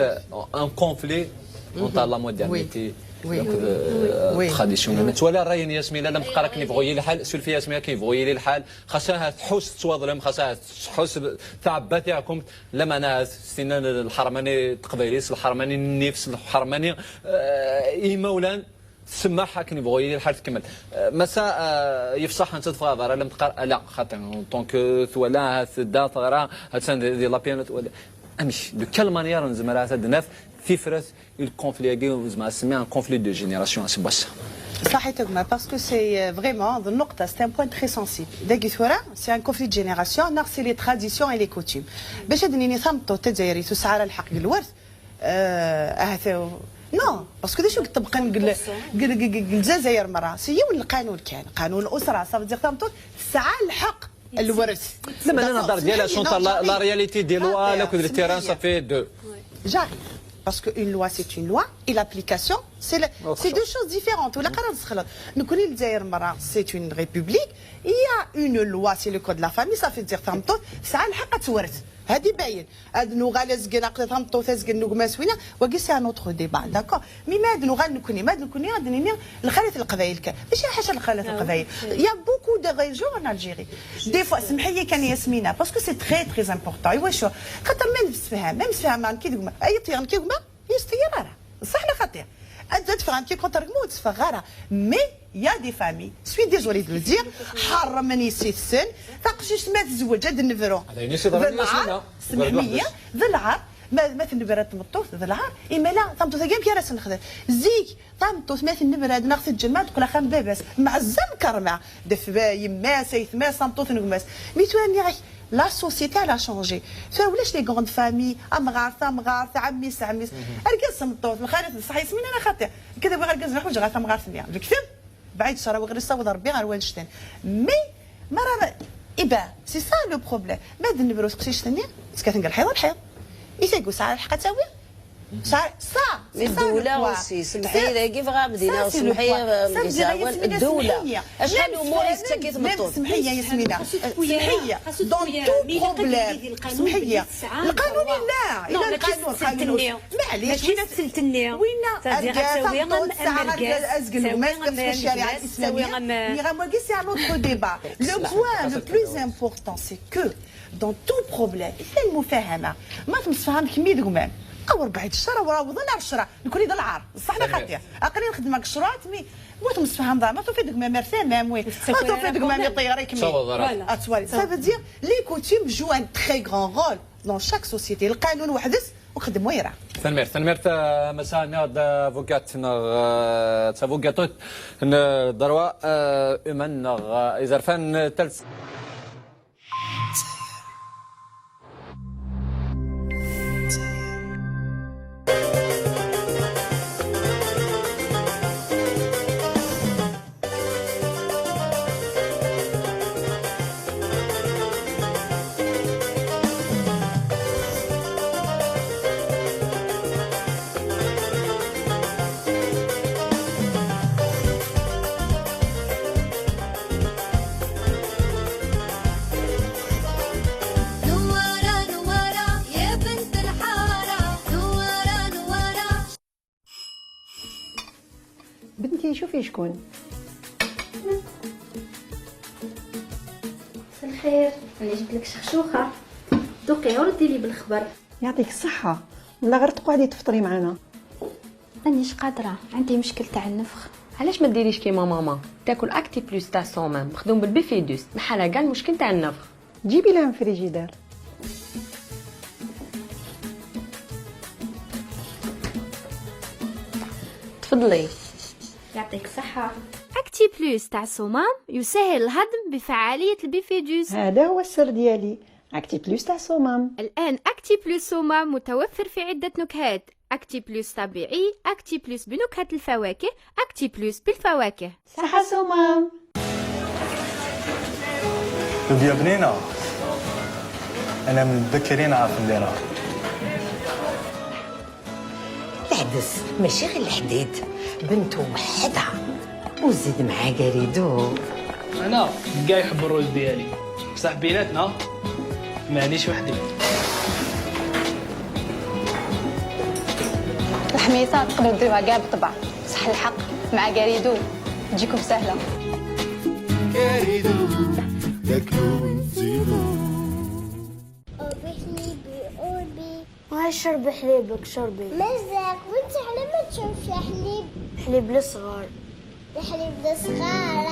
un conflit entre la modernité akked, euh, tradition. Nettwali ṛṛay n Yasmina, la m-teqqar akken yebɣu yili lḥal, suref Yasmina, akken yebɣu yili lḥal, xas ahat tḥus tettwaḍlem, xas ahat tḥus tɛebba tiɛkumt, lameɛna ahat s-tinna n lḥermani n teqbaylit, s lḥermani n nnif, s lḥermani, euh, n yimawlan, tsemmeḥ akken yebɣu yili lḥal tkemmel. Euh, Massa, euh, Yefṣaḥ netta teffeɣ ɣer berra, la m-teqqar ala, xaṭi, en tant que twala ahat tedda teɣra, attan di, di la piano, twala. Amek, de quelle manière nezmer ahat ad d-naf tifrat i le conflit-agi, nezmer ad s-nsemmi un conflit de génération aseggas-a? Ṣaḥit a gma, parce que c'est, euh, vraiment, d nnuqṭa, c'est un point très sensible. Dagi tura, c'est un conflit de génération, neɣ c'est les traditions et les coutumes. Bac ad d-nini tameṭṭut tazzayrit ur tesɛi ara lḥeqq deg lwert, euh, ahat, euh, non, parce que d acu i yeṭṭebqen deg l-, deg, deg, deg, deg Lezzayer merra? C'est yiwen lqanun kan, qanun usra, ça veut dire tameṭṭut tesɛa lḥeqq lwert. Lameɛna nehḍer ديال la, la réalité des lois, ah, akked le terrain, ça fait deux. J'arrive. Parce qu'une loi, c'est une loi, et l'application, c'est la, c'est deux choses différentes. Wala qara nsexleḍ. Nekkni Lezzayer merra, c'est une république. Il y a une loi, c'est le code de la famille, ça veut dire tameṭṭut tesɛa lḥeqq ad tewret. Hadi bayen. Ad nuɣal azgen aql tameṭṭut azgen n ugmas wina, wagi c'est un autre débat, d'accord. Mais ma ad nuɣal nekkni, ma ad nekkni ad nini lxalat n Leqbayel kan. Mačči ḥaca lxalat n Leqbayel. Il y a beaucoup de régions en Algérie. Des fois, semḥ-iyi kan Yasmina, parce que c'est très, très important. Iwacu? Xaṭer ma nemsefham, ma nemsefham nekki d gma, ay ṭṭya nekki gma, yestiyar ara. Ṣaḥ neɣ xaṭi? Ad, ad ffɣeɣ nekki contre gma ur tteffɣeɣ ara. Mais il y a des familles, je suis désolée de le dire, ḥeṛṛmen yessi-tsen, taqcict ma tezweǧ ad d-nebru. D lɛar, semḥ-iyi, d lɛar, ma, ma tennebra tmeṭṭut, d lɛar, imala tameṭṭut-agi amek ara s-nexdem? Zik, tameṭṭut ma tennebra-d neɣ teǧǧem ad teqqel axxam n baba-s, mɛezza mkerma, d yemma-s, aytma-s, tameṭṭut n gma-s. Mi tura nniɣ-ak, la société, elle a changé. Tura ulac les grandes familles, amɣar, tamɣart, ɛemmi-s, ɛemmi-s. Argaz s tmeṭṭut, lxalat d ṣṣeḥ, Yasmina neɣ xaṭi? Ked awiɣ argaz neɣ ḥuǧeɣ tamɣart-nni. Lekdeb, bɛid ccṛa, wi ɣer issaweḍ Ṛebbi ɣer wannect-en. Mais, mara, eh ben, c'est ça le problème. Ma d-nebru teqcict-nni, tekkat deg lḥiḍ, lḥiḍ. I tagi, sɛa lḥeqq ad tawi? Sɛa, ça, c'est ça le point. Ddewla aussi, semḥ-iyi dagi, bɣiɣ ad m-d-iniɣ, semḥ-iyi, ça, c'est le point. Acḥal umur i tettak i tmeṭṭut? Semḥ-iyi, Yasmina. Semḥ-iyi. Dans tout problème. Semḥ-iyi. Lqanun yella. Yella lqanun, lqanun. Maɛlic, mačči wina, wina argaz, tameṭṭut tesɛa argaz, azgen n gma-s, parce que ccariɛa lislamiyya, nniɣ-am wagi, c'est un autre débat. Le point le plus important, c'est que dans tout problème, il y a المفاهمة. Ma temsefham kemmi d gma-m, awer bɛid ccṛa, awer awḍen ar ccṛa, nekkni d lɛar, ṣṣeḥ neɣ xaṭi? Aql-i nxeddem deg ccṛat, mi, ma temsefham, ma tufiḍ gma-m ar tama-m, wi, ma tufiḍ gma-m iṭeyyer-ikem. Ad twali. Ça veut dire, les coutumes jouent un très grand rôle dans chaque société. Lqanun weḥd-s, ur xeddem wayra. Tanemmirt, tanemmirt, eh, Massa, neɣ d tabugaṭ, neɣ, eh, d tabugaṭut n ddreɛ, eh, humaine, neɣ, eh, izerfan n tals. نوارة، نوارة، يا بنت الحارة. نوارة، نوارة. بنتي، شوفي شكون. مساء الخير، أنا جبت لك شخشوخة. دوقي وردي لي بالخبر. يعطيك الصحة، ولا غير تقعدي تفطري معنا؟ مانيش قادرة، عندي مشكل تاع النفخ. علاش ما ديريش كيما ماما؟ تاكل اكتي بلوس تاع صومام مخدوم بالبيفيدوس، نحالها كاع المشكل تاع النفخ. جيبي لها من الفريجيدار. تفضلي. يعطيك الصحة. اكتي بلوس تاع صومام يسهل الهضم بفعالية البيفيدوس. هذا هو السر ديالي. اكتي بلوس تاع صومام. الآن اكتي بلوس صومام متوفر في عدة نكهات. اكتي بلوس طبيعي، اكتي بلوس بنكهة الفواكه، اكتي بلوس بالفواكه. صحة صومام. لوبيا بنينة. أنا من بكري نعرف نديرها. العدس ماشي غير الحديد، بنتو وحدها. وزيد معاه قريدو. أنا كاع يحب الروز ديالي، بصح بيناتنا مانيش وحدي. الحميصة تقدروا ديروها كاع بالطبع، بصح الحق مع قريدو تجيكم سهلة. كاريدو، تاكلو وتزيدو. أوبي حليبي، أوبي. وهاي شربي حليبك، شربي. مزاق، وانت على ما تشربش يا حليب؟ حليب الصغار. الحليب الصغار.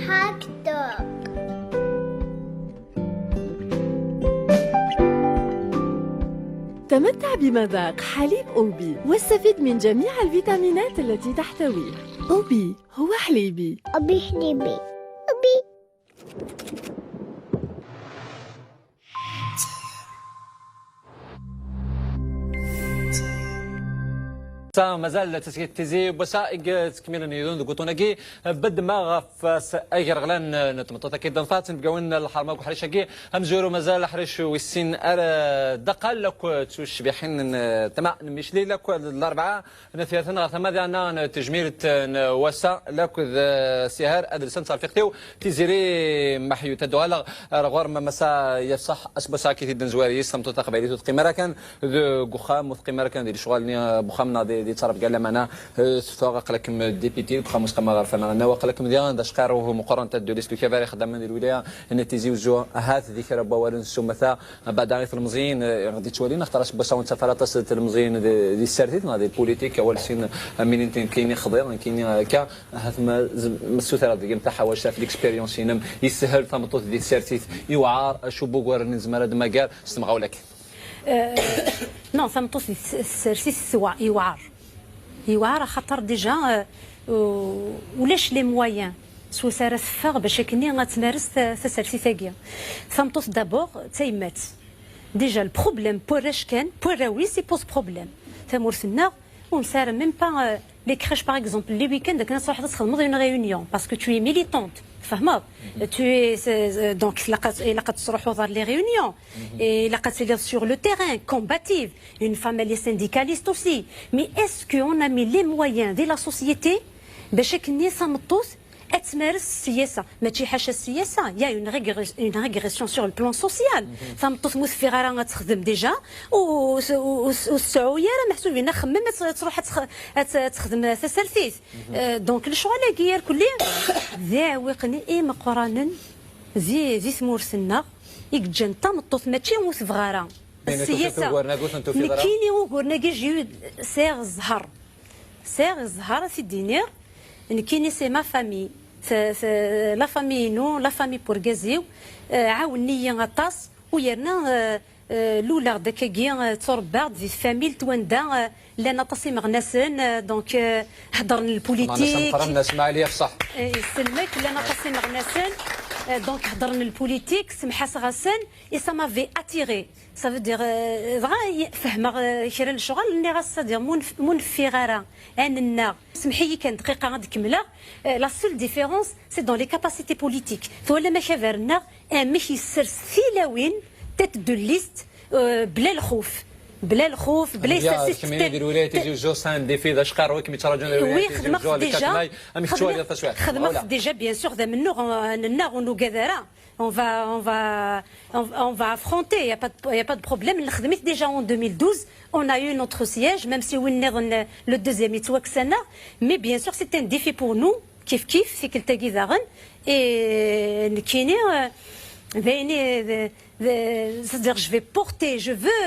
هاكدوك. تمتع بمذاق حليب أوبي واستفد من جميع الفيتامينات التي تحتويه. أوبي هو حليبي. أبي حليبي. أبي. Sa mazal tasget Tizi Wassa i yettkemmilen yid-wen deg wuṭṭun-agi, bedd ma ɣef s-, agerɣlan n tmeṭṭut-agi d-nfat nbgawen lḥerma deg uḥric-agi, amezwaru mazal aḥric wis sin ar daqqal akk d tucbiḥin n tama n Micli akk d Larebɛa. Nefyerten ɣer tama diɣen n tejmilt n wass-a, lakked, eh, Sihar Adelsan, d tarfiqt-iw Tiziri Meḥyut. Ad uɣaleɣ ar ɣur-m a Massa Yafsaḥ, aseggas-a akkit-id nezwar yis tameṭṭut taqbaylit ur teqqim ara kan deg uxxam, ur teqqim ara kan di lecɣal-nni, eh, n uxxam neɣ di, di ttṛebga, lameɛna, eh, teffeɣ aql-akem dipiti deg uxxam usqama ɣer fana, neɣ aql-akem diɣen d acqar uhu meqqren, tête de liste ukabar ixeddamen di lwilaya n Tizi Uzzu. Ahat di kra n wawalen s umata, Abada i tlemẓiyin, eh, ɣ-d-ittwalin, axaṭer aseggas-a ur nettaf ara aṭas n tlemẓiyin di, di tsertit neɣ di politik, awal sin am win nekkini xḍiɣ, nekkini akka, ahat ma, ma tessutreḍ deg-m taḥawact ɣef l'expérience-inem, yeshel tameṭṭut di tsertit, iwɛer, acu n wuguren i nezmer ad d-nmager s temɣawla-agi? Eh, non, tameṭṭut di ts-, tsertit tewa-, iwɛer. Yewɛer axaṭer déjà, euh, euh, ulac les moyens s wasa ara teffeɣ bac akkenni ad tmares ta-, tasertit-agi. Tameṭṭut d'abord d tayemmat. Déjà le problème n warrac kan, n warraw-is i pose problème. Tamurt-nneɣ ur nesɛi ara même pas, euh, les crèches par exemple, les week-ends akken ad truḥeḍ ad txedmeḍ une réunion parce que tu es militante, tfehmeḍ? Tu es, c'est, euh, donc ilaq ad, ilaq ad truḥeḍ ɣer les réunions. Et ilaq ad tiliḍ sur le terrain, combative. Une femme, elle est syndicaliste aussi. Mais est-ce qu'on a mis les moyens de la société باش akkenni tameṭṭut ad tmares ssiyasa? Mačči ḥaca ssiyasa, il y a une régre-, une régression sur le plan social. Tameṭṭut mu teffiɣ ara ad texdem déjà, u, u, u, u tesɛu ara meḥsub ina xemmem ad t-, ad truḥ ad tex-, ad t-, ad texdem tasertit. Euh, donc lecɣal-agi irkelli d aɛewwiq-nni imeqqranen di, di tmurt-nneɣ i yeǧǧan tameṭṭut mačči ur tebɣa ara. Ssiyasa. Nekkini uguren-agi j'ai eu, sɛiɣ zzher. Sɛiɣ zzher ad t-id-iniɣ. Nekkini c'est ma famille. T-, t-, la famille-inu, la famille n urgaz-iw, eh, ɛawnen-iyi aṭas. U yerna, eh, eh, luleɣ-d akkagi, eh, tturebbaɣ-d di tfamilt wanda, eh, llan aṭas imeɣnasen, eh, donc, eh, heddren lpulitik. Meɣnasen qqaren-as Mɛali, ṣṣeḥ. Eh, yesselmek, llan aṭas imeɣnasen, eh, donc heddren lpulitik, semḥaseɣ-asen, et ça m'avait attiré. Ça veut dire, euh, dɣa y-, fehmeɣ, euh, kra n lecɣal, nniɣ-as, c'est-à-dire, mu nf-, mu neffiɣ ara, ad nennaɣ. Semḥ-iyi kan dqiqa ad kemmleɣ. Euh, la seule différence, c'est dans les capacités politiques. Twalam akabar-nneɣ, amek yessers tilawin, tête de liste, euh, bla lxuf. Bla lxuf, bla yessers-itt. Kemmini di lwilaya Tizi Uzzu, c'est un défi, d acqarrew i kem-yettraǧun di lwilaya Tizi Uzzu, le quatre mai. Amek tettwaliḍ taswiɛt? Xedmeɣ-t déjà, bien sûr, d amennuɣ, euh, nennaɣ ur nugad ara. On va, on va, on, on va affronter, il y a pas de, il y a pas de problème. Nexdem-it déjà en deux mille douze, on a eu notre siège, même si win nniḍen, le deuxième yettwakkes-aneɣ. Mais bien sûr, c'est un défi pour nous, kif kif, tikkelt-agi daɣen. Et nekkini, euh, d ayen i, d, d, c'est-à-dire, je vais porter, je veux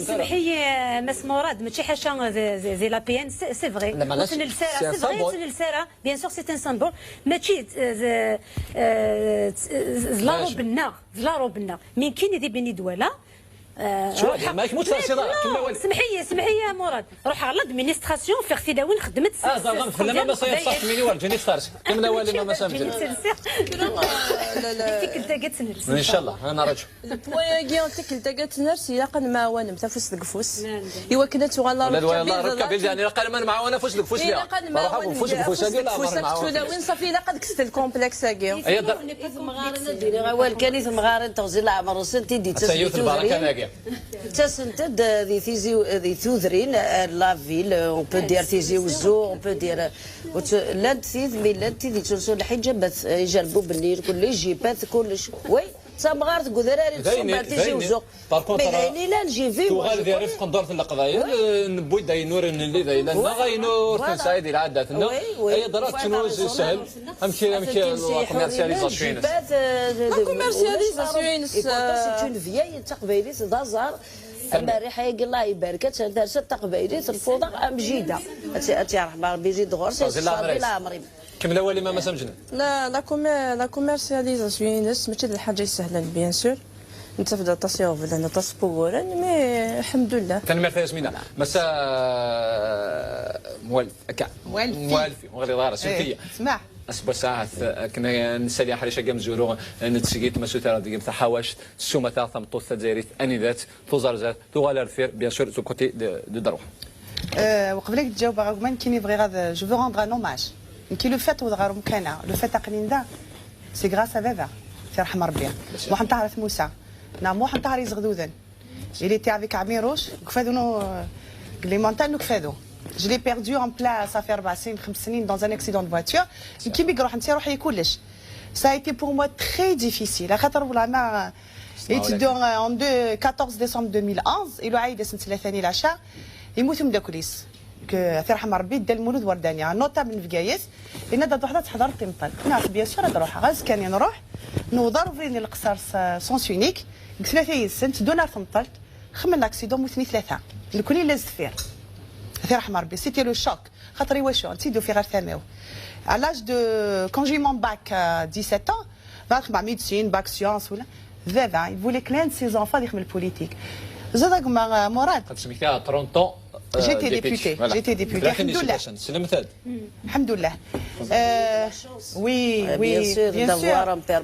Semmeḥ-iyi, Mass Mourad, mačči ḥaca d, d, d la P N, c'est, c'est vrai. Ur tt-nels ara, c'est vrai, ur tt-nels ara. Bien sûr, c'est un symbole. Mačči d, d, d, d la robe-nneɣ, d la robe-nneɣ. Mi nekkini di Beni Douala, Semmeḥ-iyi, semmeḥ-iyi, a Mourad. Ruḥeɣ ɣer l'administration, ffiɣ tilawin, xedment s, ah, s, s, fell-am, a Massa, yeṣṣaḥ, kemmini werǧin i tt-ters. Kemmel awal-im, a Massa Mejdi. Tikkelt-agi ad tt-nels. Incallah, ad nrǧu. Le point-agi, tikkelt-agi ad tt-ners, ilaq ad nemɛawan, afus deg ufus. I wakken ad tuɣal la robe kabyle, la robe kabyle, yeɛni ilaq ad nemɛawan afus deg ufus. Ilaq ad nemɛawan afus deg ufus, agi, la robe kabyle. Tulawin, ṣafi, ilaq ad kkset le complexe-agi. Izemɣaren, ad d-iniɣ awal kan i temɣarin, teɣzi n leɛmer-nsent i d-yettas di tudrin. Ttasent-d, eh, di tizi, eh, di tudrin, eh, la ville, eh, on peut dire Tizi Wezzu, on peut dire, eh, ur tt-, llant tid, mi llant tid yettlusun lḥiǧabat, eh, ijerbuben-nni, irkelli, jipat, kullec. Oui, d tamɣart deg udrar i d-tṣubb ar Tizi Wezzu. Par contre, mais d ayen ilan, j'ai vu, moi, tuɣal di rrifq n ddurt n Leqbayel, eh, newwi-d ayen ur nelli d ayla-nneɣ, ayen ur t-nesɛi di lɛadat-nneɣ. Ay adra tettnuz yeshel. Amek, amek la commercialisation-ines? La commercialisation-ines, et pourtant, c'est une vieille taqbaylit d aẓar. Amerriḥ-agi, Allah ibarek, ad tersa taqbaylit, lfuḍa am jida. Ad tt-, ad tt-yerḥem Rebbi, izid ɣur-s, yeṣṣer di leɛmer-im. Kemmel awal-im, a Massa Mejdi. La, la commer-, la commercialisation-ines, mačči d lḥaǧa isehlen, bien sûr. Nettaf-d aṭas iɣeblan, aṭas n wuguren, mais, alḥemdulillah. Tanemmirt a Yasmina. Massa Mualfi, akka. Mualfi. Mualfi, ur ɣliḍ ara, semmeḥ-iyi. Aseggas-a, ahat, akken ad nsali aḥric-agi amezwaru, n tesgit, ma sutreɣ deg-m taḥawact, s umata, tameṭṭut tazzayrit, anida-tt, tuẓar zdat, tuɣal ar deffir, bien sûr, du côté de, de Darwa. Euh, وقبل ad ǧǧawbeɣ a gma, nekkini bɣiɣ ad, je veux rendre un hommage. Nekki le fait wwḍeɣ ɣer umkan-a, le fait aql-in da, c'est grâce à baba, ad t-yerḥem Rebbi. Muḥend Ṭaher At Musa. Neɣ Muḥend Ṭaher Izegduden. Il était avec Amirouche, Kfado, euh, les montagnes Kfado. Je l'ai perdu en plein, ça fait أربع سنين, خمس سنين, dans un accident de voiture. Nekki mi iruḥ, netta iruḥ-iyi kullec. Ça a été pour moi très difficile. Axaṭer wala ma, yetteddu, euh, en deux, quatorze décembre deux mille onze, iluɛa-yi-d ass n ttlata-nni leɛca, yemmut umeddakel-is. Ad t-yerḥem Rebbi, Dda Lmulud Werdani, un notable n Bgayet, yenna-d ad truḥeḍ ad teḥḍreḍ timṭelt. Nniɣ-as, bien sûr ad ruḥeɣ. Azekka-nni nruḥ, newweḍ ɣer ubrid n Leqṣer s, sens unique, deg tlata yid-sen, tteddun ar temṭelt, xemmen l'accident, mmuten i tlata. Nekni la s deffir. Ad t-yerḥem Rebbi, c'était le choc. Xaṭer iwacu, netta i d-ufiɣ ɣer tama-w. À l'âge de, quand j'ai eu mon bac à dix-sept ans, bɣiɣ ad xedmeɣ médecine, bac sciences, wala. Baba, il voulait que l'un de ses enfants ad yexdem politique. Ẓriḍ a gma, euh, Murad? Qed smektiɣ trente ans, euh, j'étais député. Voilà. J'étais député. Alhamdulillah. Alhamdulillah. Euh, oui, oui, bien sûr, bien sûr.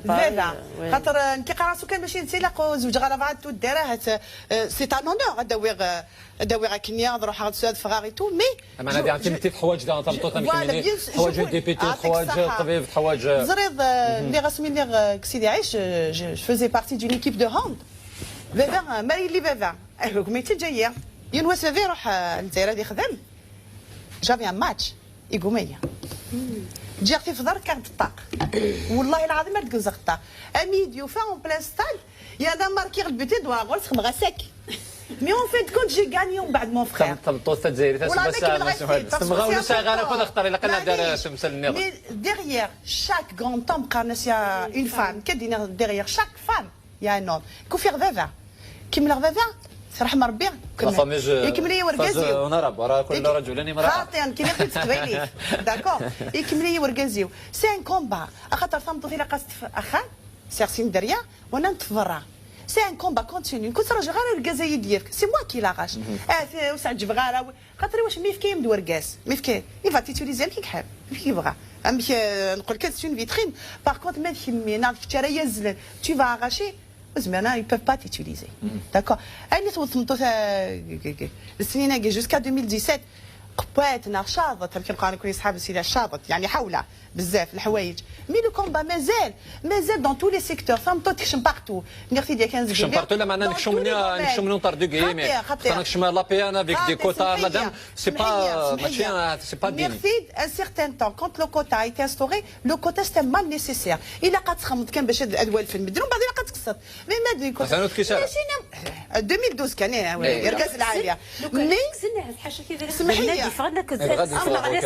Baba, xaṭer, euh, nekki qqareɣ-as kan mačči netta ilaq ad zewǧeɣ ala bɣa tuddar, ahat, euh, c'est un honneur ad awiɣ, euh, ad awiɣ akken-nni, ad ruḥeɣ ad ffɣeɣ et tout, mais... Ameɛna diɣen timetti teḥwaǧ daɣen tameṭṭut am kemmini, teḥwaǧ une députée, teḥwaǧ ṭṭbib, teḥwaǧ... Teẓriḍ, euh, lliɣ asmi lliɣ, euh, deg Sidi Ɛic, euh, je, je faisais partie d'une équipe de hand. Baba, euh, ma yelli baba, euh, gma yettaǧǧa-yi. Yiwen wass baba iruḥ, euh, Lezzayer ad ixdem. J'avais un match. Iguma-yi. Ǧǧiɣ tifḍar, kkaɣ-d ṭṭaq. Wallahi lɛaḍim ar d-genzeɣ ṭṭaq. Ami d-yufa en plein stade, yerna markiɣ le but, ɣur-s xemɣ-as akk. Mais en fin de compte, j'ai gagné mbeɛd mon frère. Tameṭṭut tazzayrit aseggas-a, ma semɣa ur nesɛiɣ ara akud axeṭṭer ilaq ad nehder temsal nniḍen. Mais derrière chaque grand homme, qqaren-as une femme, kad-iniɣ derrière chaque femme, il y a un homme. Kufiɣ baba. Kemmleɣ baba, terḥem Rebbi. Ikemmel-iyi wergaz-iw. Xaṭi, nekkini ɣef teqbaylit. D'accord. Ikemmel-iyi wergaz-iw. C'est un combat. Axaṭer tameṭṭut ilaq-as axxam, sɛiɣ sin dderya, wana neṭṭef berra. C'est un combat continu. Nekk ur ttṛajuɣ ara argaz ad yi-d-yefk. C'est moi qui l'arrache. Ah, ur s-ɛeǧbeɣ ara. Xaṭer iwacu mi yefka-yam-d wergaz, mi yefka, il va t'utiliser amek i iḥab, amek i yebɣa. Amek, euh, nqul kan c'est une vitrine. Par contre, ma d kemmi neɣ d kečč ara yazlen, tu vas arracher, ur zmiren ara, ils peuvent pas t'utiliser. D'accord. Ayen i tewweḍ tmeṭṭut, euh, d snin-agi, jusqu'à deux mille dix-sept, qewwat neɣ caḍet, amek nqal nekkni ṣṣḥab-is ila caḍet, yeɛni ḥawla. Bzaf leḥwayeǧ. Mais le combat mazal, mazal dans tous les secteurs. Tameṭṭut tekcem partout. Nniɣ-t-id yakan zgelli. Tekcem partout, lameɛna nekcem, nekcem nunṭer deg yimi. Xaṭi, xaṭi. Xaṭi, nekcem la P N avec des quotas, madame. C'est pas, mačči, c'est pas dini. Nniɣ-t-id, un certain temps, quand le quota a été instauré, le quota c'était mal nécessaire. Ilaq ad txemmeḍ kan bac ad, ad walfen medden, umbeɛd ilaq ad tekkseḍ. Mais ma d-, atan ur tekkis ara. Mačči, euh, deux mille douze kan, eh, irgaz lɛali. Mais سمح لي. Amur,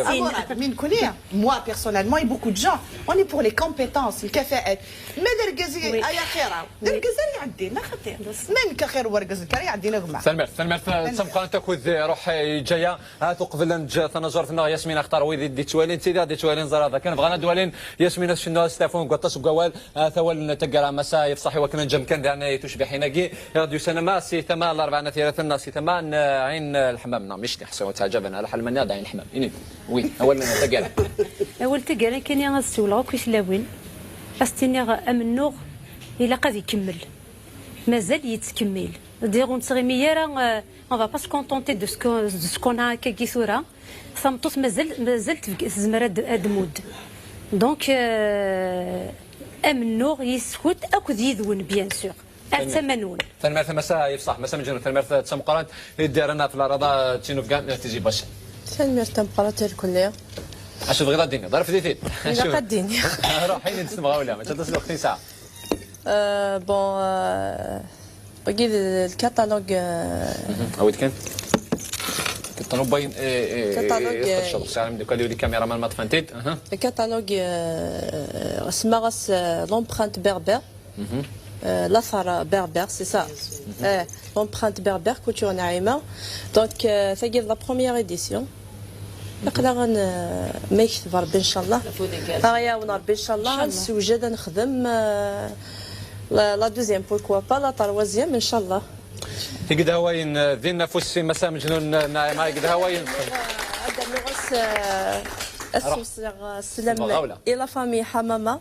amur, mi nekkni, moi, personnellement, et beaucoup de gens, on est pour les compétences, الكفاءات. Ma d argaz ay axir-aw, d argaz ara iɛeddin, neɣ xaṭi? Ma nekk axir n wergaz, nekk ara iɛeddin a gma. Tanemmirt, tanemmirt, d tameqqrant akud iruḥ yeǧǧa-ya. Hat uqbel ad neǧǧ tanaẓurt-nneɣ Yasmin axeṭṭer wid i d-ittwalin, d tid i ɣ-d-ittwalin ẓer ad kan bɣan ad walin Yasmin ad tcennu asteɛfu deg waṭas n wawal. Ata awal n taggara, massa yefṣaḥ i wakken ad neǧǧ amkan daɣen i tucbiḥin-agi i ɣ-d-yusan ama si tama n Larebɛa n At Yiraten neɣ si tama n, eh, Ɛin Lḥemmam neɣ Micli, ḥṣiɣ ur ttɛeǧǧaben ara lḥal ma nniɣ-d Ɛin Lḥemmam. Ini-d, wi, awal n taggara. Awal taggara kan ad ssiwleɣ akk i tlawin, ad s-tiniɣ amennuɣ ilaq ad ikemmel. Mazal yettkemmil. Dire ur nettɣimi ara, euh, on va pas se contenter de ce que, de ce qu'on a akkagi tura. Tameṭṭut mazal, mazal tebg-, tezmer ad, ad d-tmudd. Donc, euh, amennuɣ yis-kent akked yid-wen, bien sûr. Ar tama-nwen. Tanemmirt a massa, yefṣaḥ, massa Meǧnun, tanemmirt d tameqqrant i d-irran ɣef la rada d tinufga n Tizi Bac. Tanemmirt tameqqrant i lkulli. Acu tebɣiḍ ad d-tiniḍ? Refd-it-id. Ilaq ad d-iniɣ. Ruḥ, ini-d s temɣawla, mačči aṭas n lweqt i nesɛa. Euh, bon, euh, wagi d lkatalogue, euh, Mhm. Awi-d kan. Catalogue, eh, eh, catalogue, eh, eh, tqedceḍ, sɛan imeddukal-iw d ikamiraman ma ṭṭfen-t-id. Aha. Le catalogue, euh, semmaɣ-as, euh, l'empreinte berbère. Mhm. Euh, l'athar berbère, c'est ça. Mhm. Eh, l'empreinte berbère, couture Naïma. Donc, euh, tagi d la première édition. Aql-aɣ n-, ma yekteb Rebbi, ncallah. Aɣ-yawen Rebbi, ncallah. Ncallah. Ad nessewjed, ad nexdem, euh, la, la deuxième, pourquoi pas, la troisième, ncallah. Igedhawayen, euh, din afus-im, a Massa Meǧnun, euh, Naɛima, igedhawayen. Ad d-rnuɣ ass, euh, Ad sewṣleɣ, uh, sslam i la famille Ḥamama.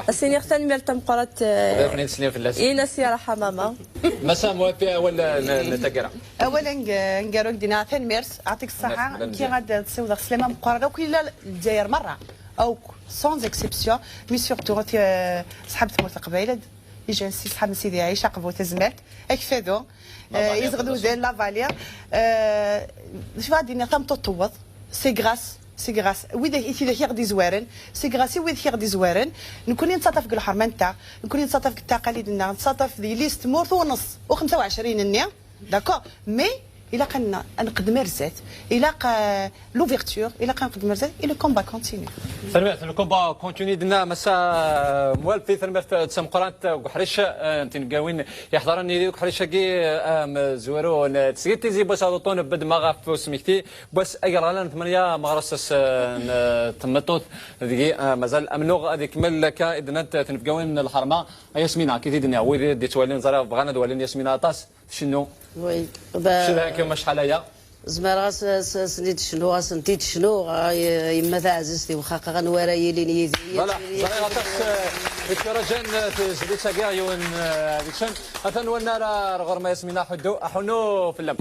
Ad s-iniɣ tanemmirt tameqqrant, uh, i Nasira Ḥamama. Massa Mwafi, awal n, n taggara. Awal aneg-, aneggaru i d-yenna tanemmirt, ɛṭik ṣṣaḥa. Nekki ad d-ssiwḍeɣ sslam ameqqran akk i la Lezzayer merra, akk, sans exception, mais surtout, uh, ṣṣḥab tmurt n Leqbayel, ijan si ṣṣḥab n Sidi Ɛic, Aqbu, Tazmalt, Akfadu, Lavalya, eh, Izɣduden, Lavalya. Eh, d acu ad d-iniɣ, tameṭṭut tewweḍ, c'est grâce, c'est grâce. Wid i, i tidak i ɣ-d-izwaren, c'est grâce i wid i ɣ-d-izwaren. Nekkni nettaṭṭaf deg lḥerma-nteɣ, nekkni nettaṭṭaf deg taqalid-nneɣ, nettaṭṭaf di yelli-s n tmurt u nneṣ u xemsa u ɛecrin-nni. D'accord? Mais ilaq ad n-, ad nqeddem ar zdat. Ilaq, euh, l'ouverture, ilaq ad nqeddem ar zdat, et le combat continue. Tanemmirt, le combat continue, d-tenna Massa Mwafi, tanemmirt d tameqqrant deg uḥric, eh, n tineggarin yeḥḍren yid-i deg uḥric-agi, eh, amezwaru n tesgilt Tizi Bwas Aduṭun, bedma ɣef usmekti n wass agerɣalan n tmanya meɣres ass, eh, n, eh, tmeṭṭut, deg-i, eh, mazal amennuɣ ad ikemmel akka i d-nnant tnebgawin n lḥerma. A Yasmina, akka i t-id-nniɣ, wid i d-ittwalin, ẓriɣ bɣan ad walin Yasmina aṭas. Tcennu. Oui. Tcedha-kem acḥal aya? Zemreɣ as-, as-, asen-id-cnuɣ, asen-t-id-cnuɣ, ay, yemma taɛzizt-iw xaqeɣ anwa ara yilin yid-i. Voilà, ẓriɣ aṭas, eh, i k-yuraǧan, eh, tezlit-agi, yiwen, eh, deg-sen. Atan wannar ar ɣur-m a Yasmina, aḥuddu, aḥunnu fell-am.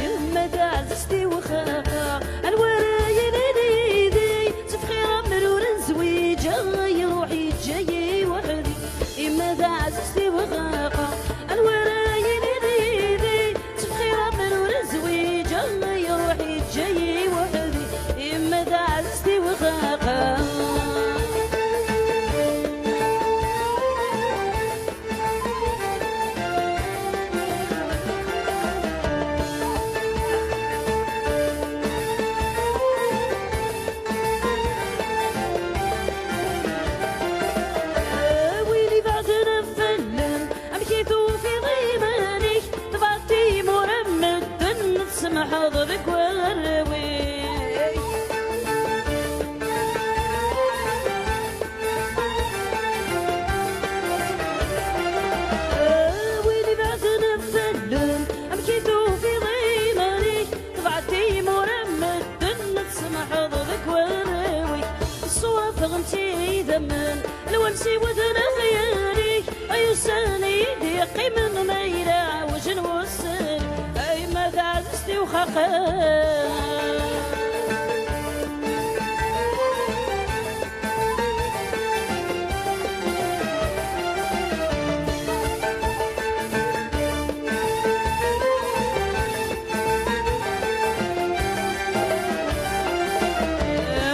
Yemma taɛzizt-iw xaqeɣ, anwa ara yilin yid-i? Ttefxir amrur n zwiǧa, iruḥ yeǧǧa-yi weḥd-i. Yemma taɛzizt-iw xaqeɣ, anwa ara yilin yid-i? Ttefxir amrur n zwiǧa, iruḥ yeǧǧa-yi weḥd-i. Yemma taɛzizt-iw xaqeɣ. A win ibeɛden fell-am, amek i tufiḍ iman-ik? Tebɛeḍ timura n medden, tsemḥeḍ deg warraw-ik. A win ibeɛden fell-am, amek i tufiḍ iman-ik? Tebɛeḍ timura n medden, tsemḥeḍ deg warraw-ik. Ṣṣwab ffɣent-id aman, lwens iwedden axyar-ik. Ay ussan i d-yeqqimen ma yella ɛewjen wussan, ay ma taɛzizt-iw xaqen.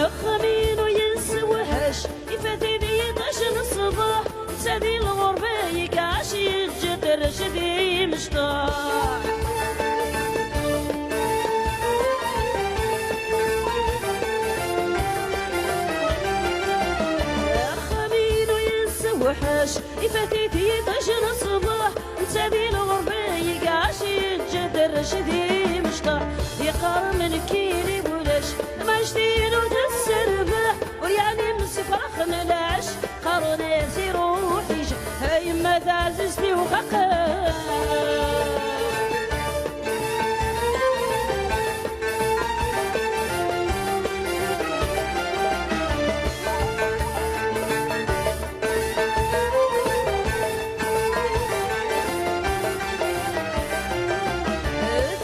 Axxam-inu yessewḥac, ifat-id yiṭij n ṣṣbeḥ, netta di lɣerba yekɛac, yeǧǧa-d rrec d imecṭaḥ. Axxam-inu yessewḥac, ifat-it yiṭij n ṣṣbeḥ, netta di lɣerba yekɛac, yeǧǧa-d rrec d imecṭaḥ. Yeqqar-am nekkini ulac, tamɛict-inu tesserbeḥ, ur yeɛlim s ifrax n lɛecc. Qqaren-as iruḥ ij, a yemma taɛzizt-iw xaqen.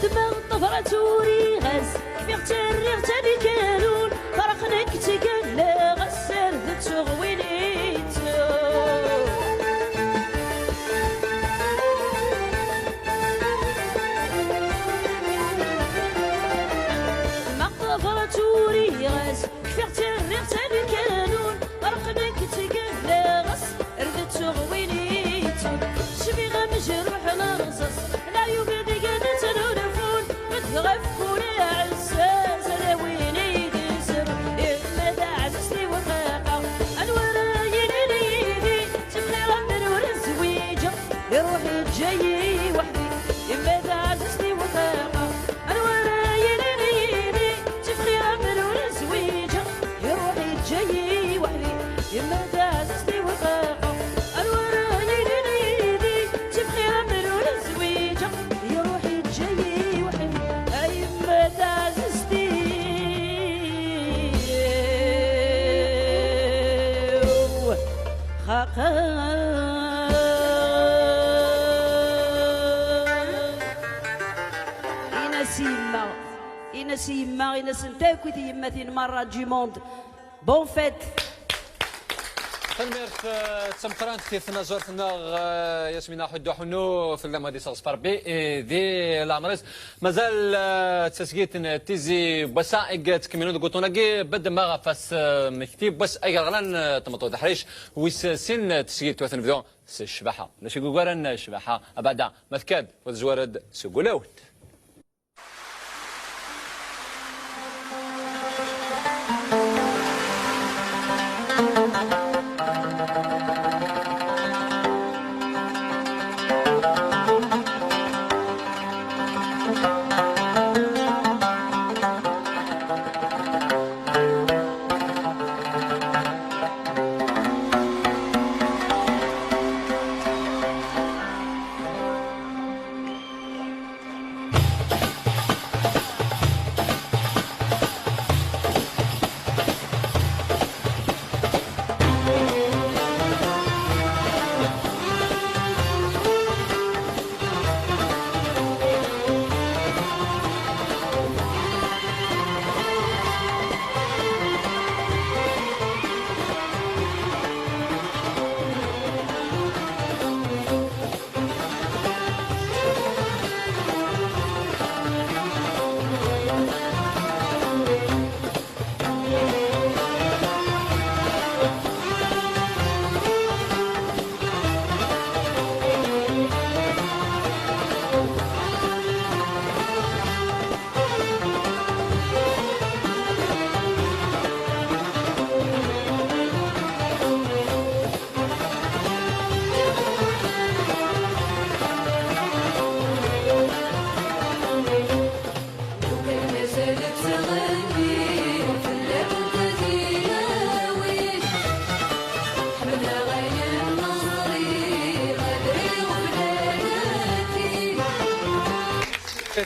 Ddmeɣ ṭṭebra tturiɣ-as, kfiɣ ttarriɣ-tt ad ikanun, ferqen-k ttgallaɣ, asser d tuɣwin ittu. Ma ṭṭebra tturiɣ-as, kfiɣ ttarriɣ-tt ad ikanun, ferqen-k ttgallaɣ, asser d tuɣwin ittu. Cbiɣ amejruḥ n rrẓas, leɛyub deg-i ttnulfun, beddeɣ afkul iɛessas, ala win i d-isrun. Yemma taɛzizt-iw xaqeɣ, Yemma, in-as i yemma, in-asent akk i tyemmatin merra du monde. Bonne fête. Tanemmirt, eh, d tameqqrant di tnaẓurt-nneɣ, eh, Yasmina Ḥuddu Ḥunnu, fell-am ad iseɣ s Rebbi, eh, di leɛmer-is. Mazal, eh, d tasgilt n Tizi n wass-a i yettkemmilen deg uṭṭun-agi, beddeɣ ɣef wass, eh, mmekti n wass agerɣlan, eh, n tmeṭṭut aḥric, wis sin n tesgilt, wa tenbdu s ccbaḥa. D acu i yugaren ccbaḥa? Abeɛda, ma tekka-d, ur tezwar-d seg wulawen.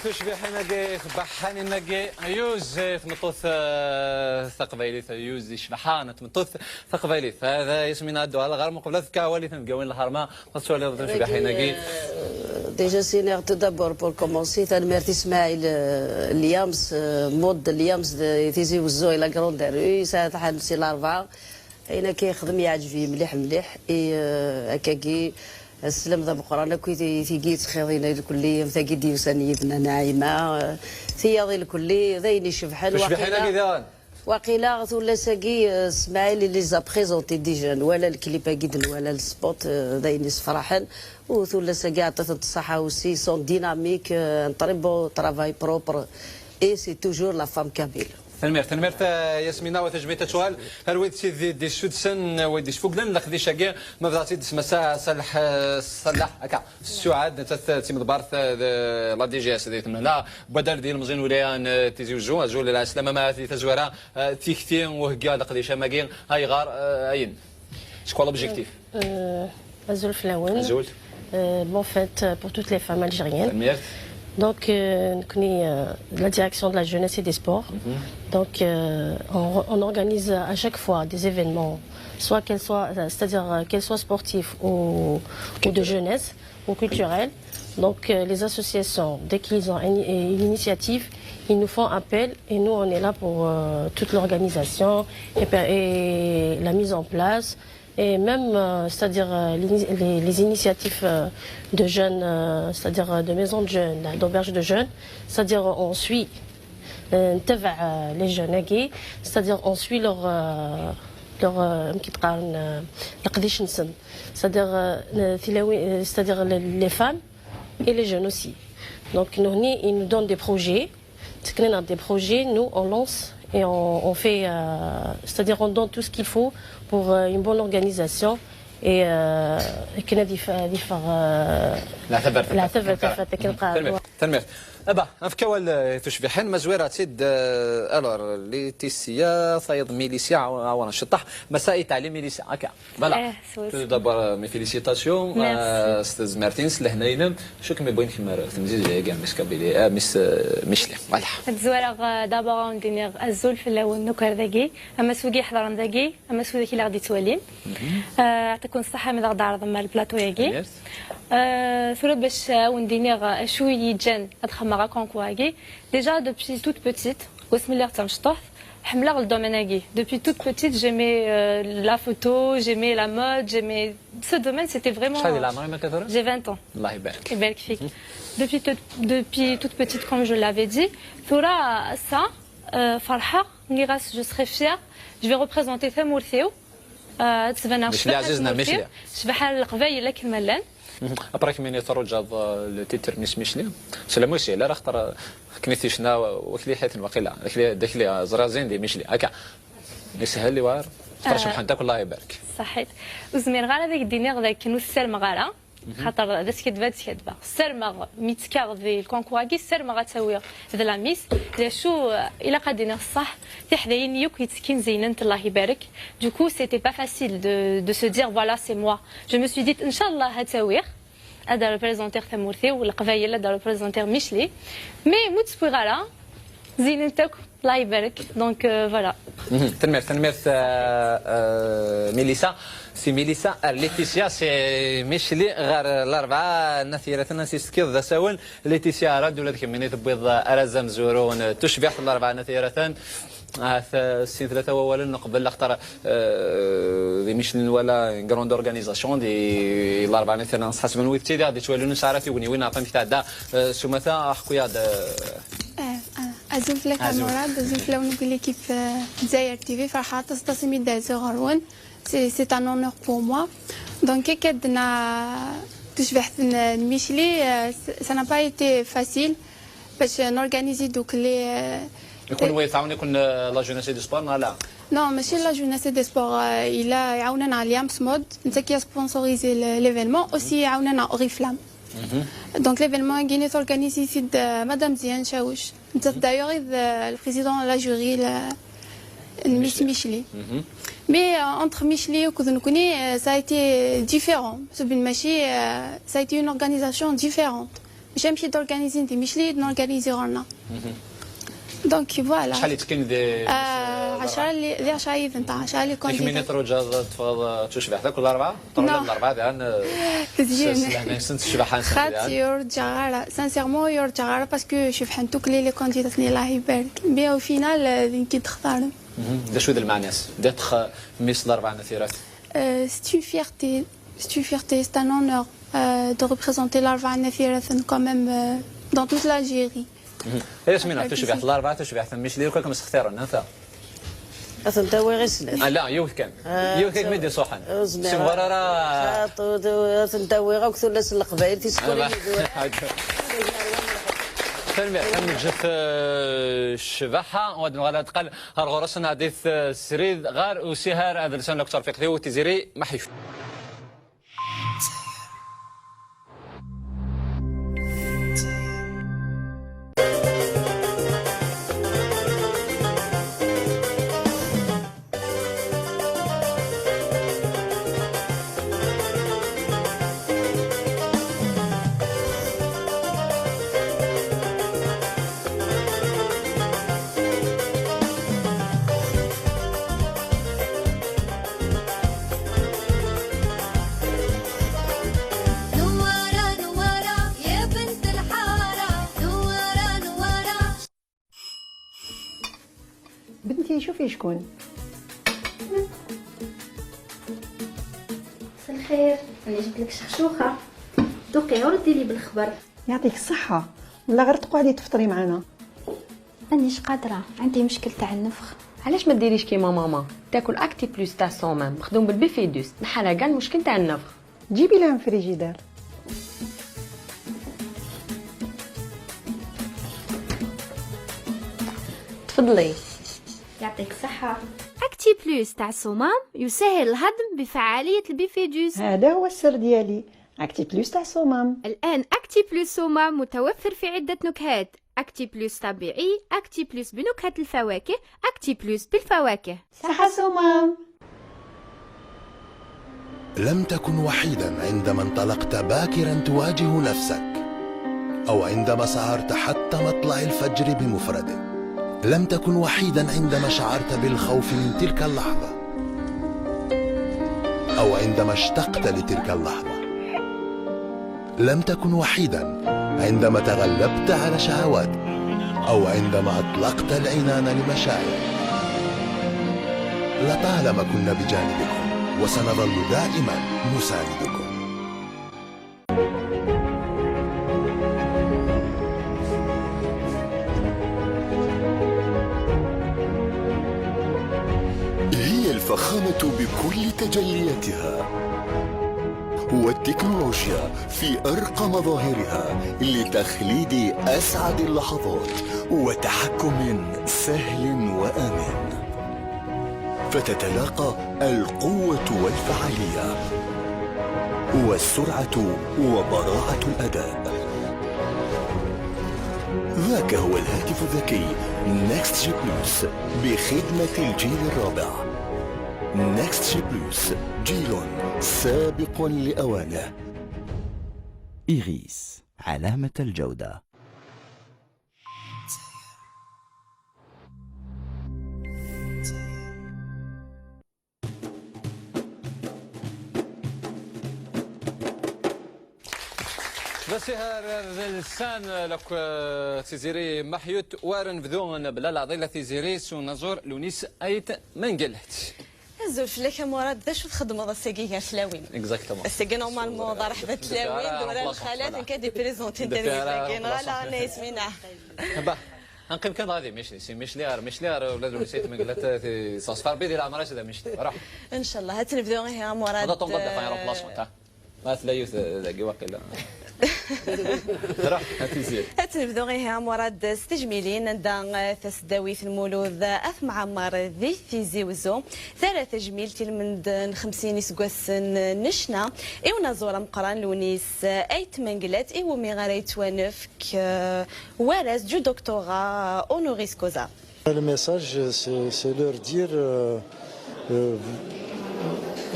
Tucbiḥin-agi, tbaḥanin-agi, ayyuz, eh, tmeṭṭut, eh, taqbaylit, ayyuz, icbeḥ-aɣ tmeṭṭut taqbaylit. Hada Yasmina Addual, ɣer muqbel ad tefk awal i tnebgawin n lḥerma, ma tettwaliḍ tucbiḥin-agi. Euh, déjà, c'est tout d'abord pour commencer, tanemmirt i Smaɛil, euh, Liams, euh, Maud Liams de Tizi Wezzu et la Grande Rue, yesɛa taḥanut si Larebɛa. Ayen akka yexdem yeɛǧeb-iyi mliḥ, mliḥ. I, euh, akkagi, sslam d ameqqran akk i ti-, tigi yettxiḍin i lkulli, am tagi d-yusan yid-neɣ Naɛima, euh, tiyaḍ i lkulli, d ayen icebḥen. Tucbiḥin-agi daɣen. Waqila tullas-agi, euh, Smaɛil, il les a présenté déjà, nwala le clip-agi d nwala le spot, euh, d ayen yessefraḥen. U tullas-agi, ɛṭitent ṣṣaḥa aussi, sont dynamiques, euh, un très beau travail propre. Et c'est toujours la femme kabyle. Tanemmirt, tanemmirt, eh, Yasmina, wa tajmilt ad tuɣal ar wid tid d-issudsen, wid d-isfuglen leqdic-agi, ma bɣiɣ ad tt-id-tesma Sa-, Salah, eh, Salah, akka, Suɛad, nettat d timḍebbart, eh, de la D G S di tmehla, Badal d ilemẓi n wilaya n, eh, Tizi Wezzu, azul lɛeslama, ma di tazwara, eh, tikti uheggi leqdic am agi, ayɣer, eh, ayen? C'est quoi l'objectif? Euh, azul fell-awen. Azul. Euh, bonne fête pour toutes les femmes algériennes. Tanemmirt. Donc, euh, nekkni, euh, la direction de la jeunesse et des sports. Mhm. Donc, euh, on, on organise à chaque fois des événements, soit qu'elles soient, euh, c'est-à-dire, euh, qu'elles soient sportifs ou, ou de jeunesse ou culturels. Donc, euh, les associations, dès qu'ils ont une, une initiative, ils nous font appel et nous, on est là pour, euh, toute l'organisation et, per- et la mise en place. Et même, euh, c'est-à-dire, euh, l'ini- les, les initiatives, euh, de jeunes, euh, c'est-à-dire, euh, de maisons de jeunes, d'auberges de jeunes, c'est-à-dire, euh, on suit, euh, نتبع, euh, les jeunes, هاكي, c'est-à-dire on suit leur, euh, leur, euh, كي تقارن, euh, leqdic-nsen. C'est-à-dire, euh, تلاوي, euh, c'est-à-dire les, les femmes et les jeunes aussi. Donc, nous, ils nous donnent des projets. تكنينا des projets, nous, on lance et on, on fait, euh, c'est-à-dire on donne tout ce qu'il faut pour, euh, une bonne organisation. Et, euh, كنا دي ف-, دي ف-, euh, Leɛtab ar tafat. Leɛtab ar tafat, akken qqaren. Tanemmirt. Tanemmirt. Aba, nefka awal, eh, tucbiḥin, ma zwira-tt-id, eh, alors, Laetitia, tayeḍ Milicia, awa, awa, nceṭṭaḥ, Massa Itali Milicia, akka. Voilà. Eh, swaswa. Tout d'abord, euh, mes félicitations. Merci. Euh, s tezmert-ines, s lehna-inem. Acu kem-yewwin kemm ar temzizla-agi, a Miss Kabili, a Miss, euh, Michli. Voilà. Ad zwareɣ, euh, d'abord ad wen-d-iniɣ azul fell-awen akk ar dagi. Ama s wigi iḥeḍren dagi, ama s widak i la ɣ-d-yettwalin. Mhm. Euh, yeɛṭikum ṣṣeḥḥa mi d aɣ-d-tɛerḍem ar le plateau-agi. Yes. Euh, tura bac ad wen-d-iniɣ acu i yi-ǧǧan ad xedmeɣ akonkur-agi. Déjà, depuis toute petite, wasmi lliɣ d tamecṭuḥt, ḥemmleɣ le domaine-agi. Depuis toute petite, j'aimais, euh, la photo, j'aimais la mode, j'aimais ce domaine, c'était vraiment... شحال ديال العمر متى ثورة؟ J'ai vingt ans. الله يبارك. يبارك فيك. Depuis, tout- depuis toute petite, comme je l'avais dit, tura ass-a, euh, فرحة, nniɣ-as, je serai fière, je vais représenter tamurt-iw. Euh, ad d-sbeneɣ Micli ɛzizen ar Micli. Cbaḥa n Leqbayel akken ma llan. Après, kemmini truǧaḍ le titre Miss Micli. Slam ur yeshil ara, axaṭer akken i t-yecna wakli ḥiten waqila. Akli, d akli, ẓriɣ zin di Micli. Akka. Yeshel i war. Axaṭer cebḥent akk, Allah ibarek. Ṣaḥit. Ur zmireɣ ara ad ak-d-iniɣ d akken ur ssarmeɣ ara. Xaṭer d askadeb ad skadbeɣ. Ssarmeɣ, mi ttekkaɣ di lkonkur-agi, ssarmeɣ ad tt-awiɣ d la Miss. D acu, ilaq ad d-iniɣ ṣṣeḥ, tiḥdayin yakk yettekkin zeynent, Allah ibarek. Du coup, c'était pas facile de, de se dire, voilà, c'est moi. Je me suis dit, ncallah ad tt-awiɣ, ad représenter tamurt-iw, Leqbayel, ad représenter Micli. Mais mu tt-wwiɣ ara, zeynent akk, Allah ibarek. Donc, euh, voilà. Tanemmirt, tanemmirt, euh, euh, Milissa. Si Milissa ar Laetitia, si Micli ɣer Larebɛa n At Yiraten, ad s-tefkeḍ d asawen. Laetitia, ara d ula d kemmini tewwiḍ araz amezwaru n tucbiḥt n Larebɛa n At Yiraten. Ahat, euh, sin tlata wawalen qbel, axaṭer, euh, di Micli nwala une grande organisation, di Larebɛa n At Yiraten sḥasben wid ttiliɣ di ttwalun, nesɛa ara tugniwin ɣef amek tɛedda, euh, s umata, ḥku-yaɣ-d, euh, Azul fell-ak a Murad, azul fell-awen akk l'équipe, euh, Dzayer T V, ferḥeɣ aṭas aṭas imi d-rzuɣ ɣer-wen. C'est, c'est un honneur pour moi. Donc, akka d-tenna tucbiḥt n, n Micli, euh, ça n'a pas été facile. Bac n-organiser donc les, euh, Kunwi tɛawen-iken, euh, la jeunesse et des sports, neɣ ala? Non, mačči la jeunesse et des sports, euh, yella iɛawen-aneɣ Liam Smod, netta qui a sponsorisé le- l'événement, aussi iɛawen-aneɣ Oriflamme. Donc l'événement-agi organise ici de Madame Ziane Chaouch. D'ailleurs, il, euh, le président de la jury, la, Miss Micli. Mais, euh, entre Micli et Koudounkouni, euh, ça a été différent. C'est une machi, euh, ça a été une organisation différente. J'ai d'organiser des Micli, d'organiser on a. Donc voilà. Acḥal i ttekkin di Euh, عشرة اللي عشرة يفنت عشرة اللي كنت Kemmini truǧaḍ ad teffɣeḍ, euh, tucbiḥt akk Larebɛa? Truǧaḍ Larebɛa daɣen, euh, تزيين. s lehna-nsent, ccbaḥa-nsent خاتي daɣen. يرجع غارة. Sincèrement يرجع غارة parce que شبحن توكلي les candidats ني الله يبارك. Mais au final, euh, كي تختارن. D acu d lmeɛna-s? D'être, euh, Miss Larebɛa n At Yiraten. Euh, c'est une fierté. C'est une fierté, c'est un honneur, euh, de représenter Larebɛa n At Yiraten quand même, euh, dans toute l'Algérie. Ay asmi neɣ tucbiḥt Larebɛa, tucbiḥt n Micli, ur kem-sextiren, ata. Ad tent-awiɣ i snat. Ah, la, yiwet kan. Yiwet kan mi d-isuḥen. Ur zmireɣ ara. Ad tent-awiɣ akk tullas n Leqbayel, tiskurin. Tanemmirt, ad neǧǧet, eh, ccbaḥa, u ad nuɣal ad qqal ar ɣur-s, ad nɛeddi, eh, srid ɣer usihar adelsan Docteur Fiqti u Tiziri Maḥyuf. نوارة نوارة يا بنت الحارة، نوارة نوارة. بنتي، شوفي شكون. مساء الخير، أنا جبت لك شخشوخة. دوقي وردي لي بالخبر. يعطيك الصحة، ولا غير تقعدي تفطري معنا. مانيش قادرة، عندي مشكل تاع النفخ. علاش ما ديريش كيما ماما، تاكل اكتي بلوس تاع صومام مخدوم بالبيفيدوس، نحالها كاع المشكل تاع النفخ. جيبي لها من الفريجيدار. تفضلي. يعطيك الصحة. اكتي بلوس تاع الصومام يسهل الهضم بفعالية البيفيدوس. هذا هو السر ديالي، اكتي بلوس تاع الصومام. الآن اكتي بلوس صومام متوفر في عدة نكهات، اكتي بلوس طبيعي، اكتي بلوس بنكهة الفواكه، اكتي بلوس بالفواكه. صحة صومام. لم تكن وحيدا عندما انطلقت باكرا تواجه نفسك، أو عندما سهرت حتى مطلع الفجر بمفردك. لم تكن وحيدا عندما شعرت بالخوف من تلك اللحظة، أو عندما اشتقت لتلك اللحظة. لم تكن وحيدا عندما تغلبت على شهواتك أو عندما أطلقت العنان لمشاعرك. لطالما كنا بجانبكم، وسنظل دائما نساندكم. هي الفخامة بكل تجلياتها، والتكنولوجيا في أرقى مظاهرها لتخليد أسعد اللحظات وتحكم سهل وآمن. فتتلاقى القوة والفعالية والسرعة وبراعة الأداء. ذاك هو الهاتف الذكي نيكست جي بلس بخدمة الجيل الرابع. نيكست جي بلس، جيل سابق لأوانه. إيريس، علامة الجودة. D asiher d lsan lakk, eh, Tiziri Maḥyut, war nebdu nebla leɛḍil a Tiziri s unaẓur Lunis Ayt Mengellet. Azul fell-ak a Murad, d acu txeddmeḍ ass-agi gar tlawin? Exactement. Ass-agi normalement d rreḥba n tlawin, d ura lxalat, nekk ad d-iprésenté interview-agi, neɣ ala a Nna Yasmina? Bah, ad neqqim kan dɣa di Micli, si Micli ar Micli ar ula d Lunis Ayt Mengellet, eh, s Ɣesfar Bidi leɛmer-is d Amicli. Ruḥ. Ncallah, ad tt-nebdu ihi a Murad. Ad tumḍ d ayen remplaçant, ha? Ma tella yiwet, eh, dagi waqila. Ruḥ, a Tiziri. Ad tt-nebdu ihi a Murad s tejmilin, anda, eh, tasdawit n Lmulud At Mɛemmer di Tizi Wezzu terra tajmilt i lmend n xemsin iseggasen n ccna i unaẓur ameqqran Lunis Ayt Mengellet, iwumi ara yettwanefk, eh, warraz du doctorat honoris causa. Le message, c'est, c'est leur dire, euh, euh,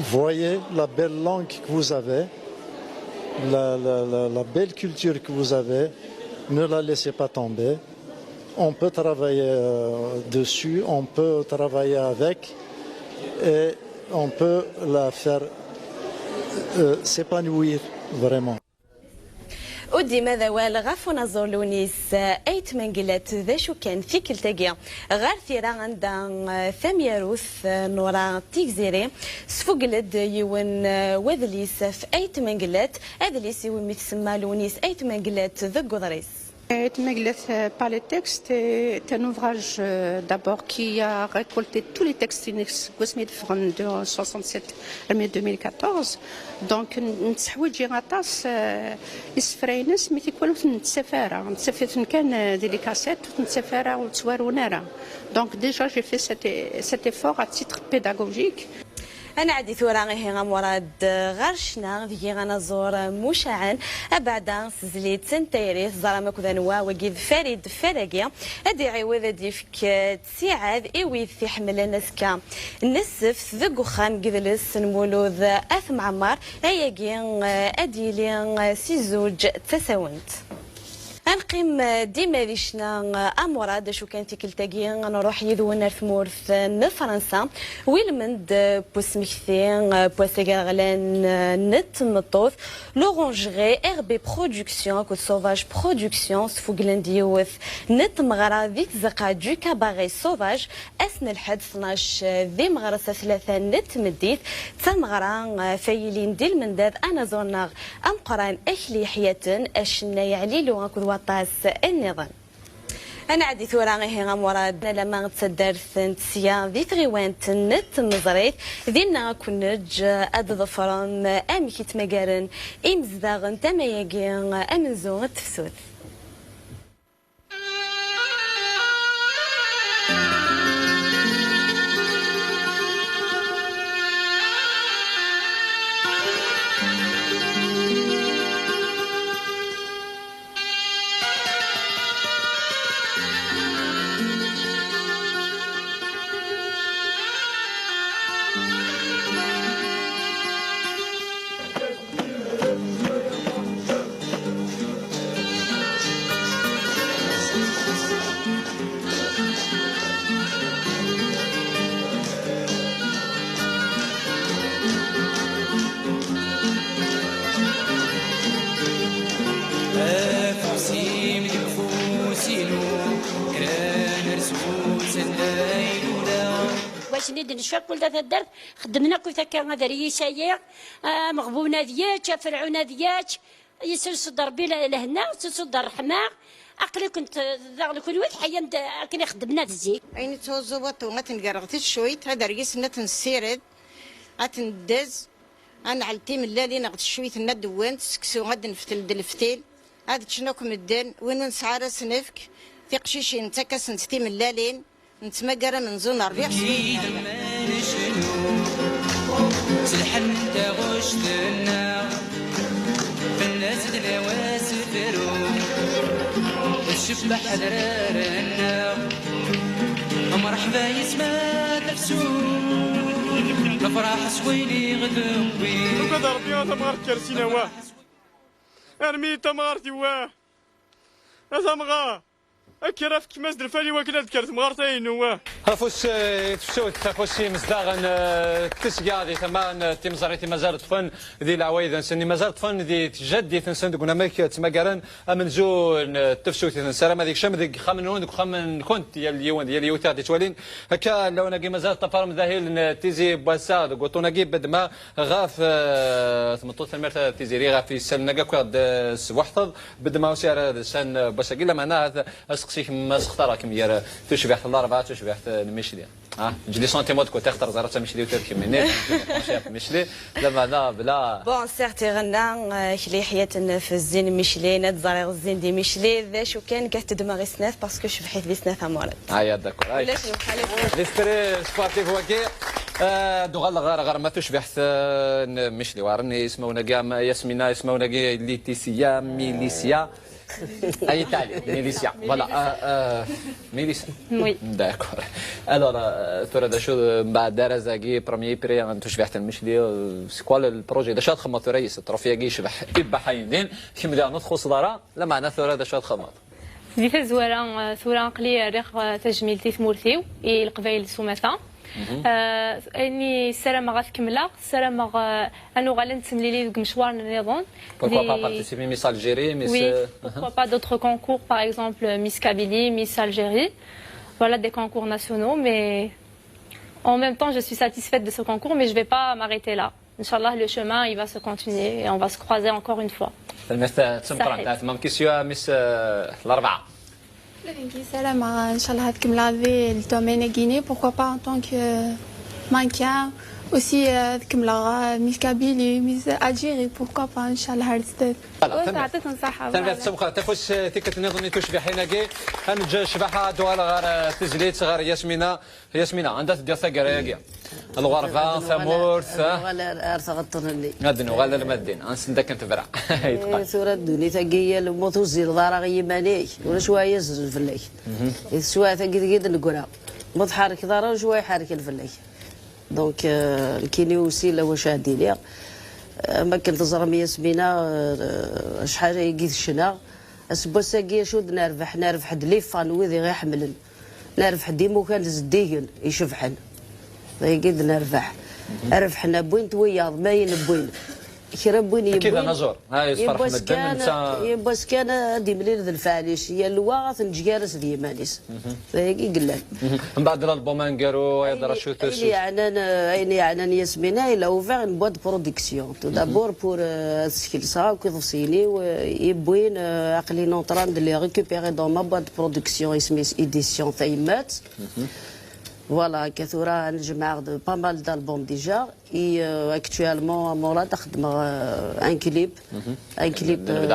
voyez la belle langue que vous avez, la, la, la, la belle culture que vous avez, ne la laissez pas tomber. On peut travailler, euh, dessus, on peut travailler avec, et on peut la faire, euh, s'épanouir vraiment. Uddim ad awal ɣef unaẓur Lunis Ayt Mengellet, d acu kan tikkelt-agi ɣer tira anda, eh, tamyarut, eh, Nura Tigziri tesfugel-d yiwen, eh, wedlis ɣef Ayt Mengellet, adlis iwumi tsemma Lunis Ayt Mengellet deg uḍris. Ayt Mengellet, eh, par les textes, c'est un ouvrage, euh, d'abord qui a récolté tous les textes inek seg wasmi d-ffɣen de soixante-sept armi deux mille quatorze. Donc, n-, netteḥwiǧi aṭas, euh, isefra-ines, mi tikwal ur ten-nettaf ara. Nettaf-iten kan, euh, di les cassettes, ur ten-nettaf ara, ur ttwarun ara. Donc, déjà, j'ai fait cet, cet effort à titre pédagogique. Ad nɛeddi tura ihi a Murad ɣer ccna deg-i anaẓur Mucaɛen, abeɛda s tezlit n tayri, teẓram akk d anwa, wagi d Farid Faragi, ad d-iɛiwed ad d-yefk ttiɛad i wid t-iḥemmlen azekka n ssebt deg uxxam n yidles n Mulud At Mɛemmer, ayagi, eh, ad d-yili, eh, si zzuǧ d tasawent. Ad neqqim, eh, dima di ccna, eh, a Murad, acu kan tikkelt-agi ad nruḥ yid-wen ar tmurt, eh, n Fransa, wi lmend, eh, n usmekti, eh, n wass agraɣlan, eh, n tmeṭṭut, L'Orangerie, R B Production akked Sauvage Production sfuglen-d yiwet n tmeɣra di tzeqqa du Cabaret Sauvage, ass n lḥedd tnac di meɣres atlata n tmeddit, d tameɣra, eh, f ay yilin di lmendad anaẓur-nneɣ ameqqran Akli Ḥyaten, acennay Ɛlilu akked waṭas nniḍen. Ad nɛeddi tura ihi a Murad alamma d taddart n Tesya di tɣiwant n Tmeẓrit, dinna ad ken-neǧǧ ad tḍefrem amek i ttmagaren imezdaɣ n tama-agi amenzu n tefsut. Sni-d necfa kul da taddart, xeddmen akk takka adergis-agi, ameɣbun ad yečč, aferɛun ad yečč, yessusu-d Rebbi le-, lehna, yessusu-d ṛṛeḥma, aql-iken daɣen kunwi tḥeyyan-d akken i xeddmen ad zik. Ayen itthuẓu waṭu, ad t-ngerreɣ ticcuyt, adergis-nni ad t-nessired, ad t-neddez, ad nɛell timellalin ɣer teccuyt-nni ad d-wwent, seksu ad d-neftel d leftil, ad ččen akk medden, win ur nesɛi ara ad s-nefk, tiqcicin nettak-asent timellalin, nettmagar amenzu n rrbiɛ s wayla. S lḥenn n taɣect-nneɣ, fell-as d lawas tru, tcebbeḥ adrar-nneɣ. Mreḥba yis-m a tafsut, nefreḥ s wayen i ɣ-d-tewwi. Ugad Rebbi a tamɣart kker sina wa. Armi tamɣart iwa. A tamɣart. Akker afkem-as-d lfal i wakken ad d-kker temɣart-a-inu, wah. Afus, eh, tefsut, afus i yimezdaɣen, eh, tesga di tama n, eh, timeẓri-, ti mazal ṭṭfen di leɛwayed-nsen, i mazal ṭṭfen di tjaddit-nsen deg unamek, eh, ttmagaren amenzu n, eh, tefsut. Nessaram ad ikcem deg uxxam-nwen, deg uxxam-nkent, yal yiwen, yal yiwet i ɣ-d-ittwalin. Akka, lawan-agi mazal ṭṭafarem d ahil n, eh, Tizi n wass-a deg uṭṭun-agi, bedma ɣef, eh, tmeṭṭut, tanemmirt a Tiziri, ɣef yisallen-agi akk i ɣ-d, eh, tesbuḥteḍ. Bedma usi ara d ssan n wass-agi, lameɛna ad aseqsi-k ma sextareɣ-kem gar tucbiḥt n Larebɛa d tucbiḥt n Micli. Ah, j'ai le sentiment de côté, xtar ẓara d tamecliwt ad kemmini, tucbiḥt n Micli, lameɛna bla. Bon, certes, iɣenna, eh, kli ḥyaten f zzin Micli, ad ẓriɣ zzin di Micli, d acu kan, gat d-dmeɣ i snat, parce que cebḥit di snat amurad. Ah, ya, d'accord. Ay. Ulac lxalif. L'esprit sportif wagi. Eh, d-uɣaleɣ ɣer, ɣer ma tucbiḥt, eh, n Micli, war ismawen-agi, am Yasmina, ismawen-agi, Leticia, Milicia. Ay Itali, Milicia. Voilà, euh, euh, Milicia. Oui. D'accord. Alors, euh, tura d acu, euh, mbeɛd arraz-agi, premier prix n tucbiḥt n Micli, euh, c'est quoi le, le projet? D acu ad txedmeḍ tura yis-s? Trophée-agi yecbeḥ, ibbeḥ ayen din, kemm daɣen ur txuṣṣeḍ ara, lameɛna tura d acu ad txedmeḍ? Di tazwara, euh, tura aql-i rriɣ, euh, tajmilt i tmurt-iw, i Leqbayel s umata. Mhm. Euh, ayen i ssarameɣ ad t-kemmleɣ, ssarameɣ, euh, ad nuɣal ad nettemlili deg mecwaren nniḍen. Pourquoi pas participer Miss Algérie, Miss, oui, euh, pourquoi pas d'autres concours, par exemple, Miss Kabylie, Miss Algérie. Voilà, des concours nationaux, mais en même temps, je suis satisfaite de ce concours, mais je vais pas m'arrêter là. Inchallah, le chemin, il va se continuer et on va se croiser encore une fois. Tanemmirt d tameqqrant. Saḥit. Atmam kisyu a Miss, euh, Larebɛa. Ssarameɣ, inchallah, ad kemmleɣ di le domaine-agi-ni, pourquoi pas en tant que mannequin. Aussi, euh, ad kemmleɣ, euh, Miss Kabylie, Miss Algérie, pourquoi pas, inchallah, ar zdat. Voilà, tanemmirt. Tanemmirt d tameqqrant. Afus, euh, tikkelt nniḍen i tucbiḥin-agi. Ad neǧǧ ccbaḥa, ad uɣaleɣ ɣer, euh, tezlit, ɣer Yasmina. Yasmina, anda teddiḍ taggara-agi? Lɣerba, tamurt, ad nuɣal ar, ar tɣeṭṭen-nni. Ad nuɣal alma d din, ad nsend akken tebra. Eh, tura ddunit-agi, yal lmut ur tezzileḍ ara i yiman-ik. Ulac wa yazlen fell-ak. Mhm. Di teswiɛt-agi deg i d-neggra. Ma tḥerkeḍ ara, ulac wa iḥerken fell-ak. Donc, euh, nekkini aussi, la wacu ad d-iniɣ. Euh, am akken teẓram Yasmina, euh, acḥal ayagi tecna. Aseggas-agi, acu d-nerbeḥ? Nerbeḥ-d les fans, wid i ɣ-iḥemmlen. Nerbeḥ-d imukan zeddigen, icebḥen. D ayagi d-nerbeḥ. Mhm. Rebḥen, wwin-t wiyaḍ, ma ayen wwin. Kra n win yewwin, yiwwas kan, yiwwas kan ad d-imlil d lefɛalic, yal wa ad t-neǧǧ gar-as d yiman-is. Mhm. D ayagi i yellan. Mhm. Mbeɛd l'album aneggaru, ayen yeɛnan, ayen yeɛnan Yasmina, il a ouvert une boîte de production. Tout d'abord pour, euh, ad skelseɣ akk iḍebsiyen-iw, euh, yewwin, euh, aql-i en train de les récupérer dans ma boîte de production, isem-is Édition Tayemmat. Mhm. Voilà, akka tura ad nejmeɛ de pas mal d'albums déjà. Et, euh, actuellement, Murad, xedmeɣ, euh, un clip. Mhm. Un clip, euh,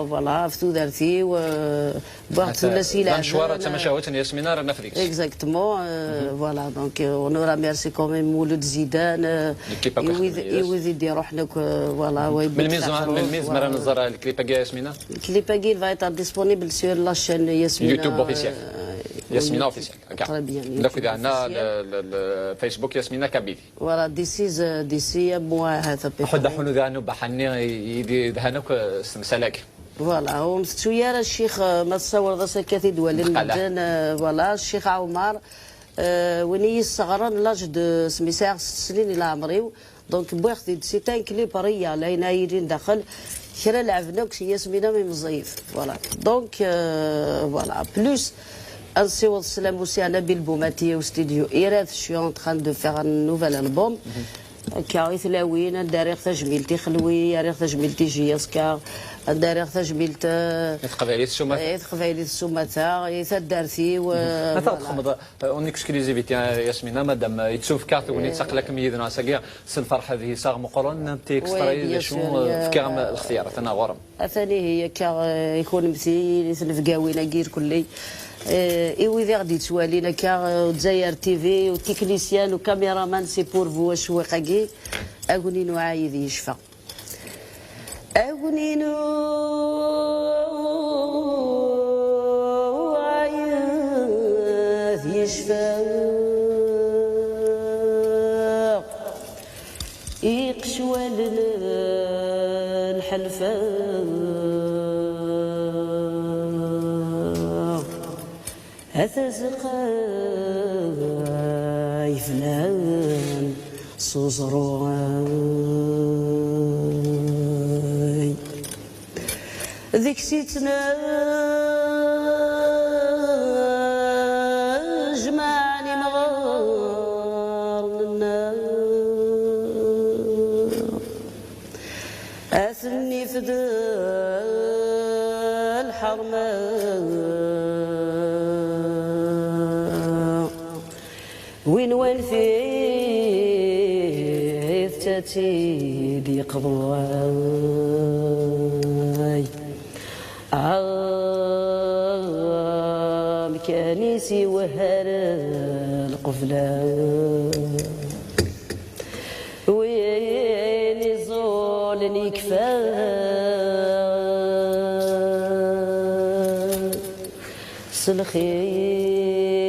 voilà, ɣef tudert-iw, euh, wwiɣ-d fell-as i leɛzam. Exactement, euh, voilà, donc, euh, on remercie quand même Mouloud Zidane, euh, i wid, i wid i d-iruḥen akk, euh, voilà, melmi zemreɣ ad nẓer lklip-agi, Yasmina? Lklip-agi, il va être disponible sur la chaîne Yasmina, YouTube officielle. Euh, Yasmina officielle. Très bien. Donc, il y en a le, le, le Facebook Yasmina Kabili. Voilà, d'ici, euh, d'ici un mois, هذا peut-être. Ḥedd aḥunu d anu baḥanni i, i d-, d hanuk, euh, s temsal-agi. Voilà, ur tettu ara ccix, euh, ma tessawleḍ-as akka tidwalin medden, euh, voilà, ccix Ɛumar, euh, win i yi-sseɣren l'âge de, smi sɛiɣ sett snin i leɛmer-iw, donc wwiɣ-t-id, c'est un clip réel, ayen ay yilin daxel, kra lɛebn akk s Yasmina mi meẓẓiyet, voilà. Donc, euh, voilà, plus, Ad nsiweḍ sslam usiɛna Bilbumati au studio Irad, je suis en train de faire un nouvel album. Akka i tlawin, anda rriɣ tajmilt i Xelwi, rriɣ tajmilt i Jiyaska, anda rriɣ tajmilt, eh, i teqbaylit s umata, i teqbaylit s umata, i taddart-iw, eh, ma voilà. Txedmeḍ, eh, en exclusivité, eh, Yasmina, madame, eh, yettufka tegnit, eh, aql-akem yid-neɣ ass-agi s lferḥ d yiseɣ meqqren, am ti extra, oui, d acu, eh, fkiɣ-am lextiyar, atan ɣur-m. Atan ihi akka, eh, i kunemti, i tnebgawin-agi irkelli. Eh, i wid i ɣ-d-yettwalin akka, eh, Dzayer T V, u tiknisyan, u kamiraman, c'est pour vous, acewwiq-agi. Agni n uɛayed yecfa. Agni n uɛayed yecfa. Iqecwalen n ḥelfa, a tazeqqa yefnan s uẓru. Deg-s i ttnejmaɛen imɣaren-nneɣ, ad ten-nifed lḥerma. Win wanef-it ad tt-id-yeqḍu. Amkan-is iwehher lqebla. Win iẓulen yekfa. S lxir,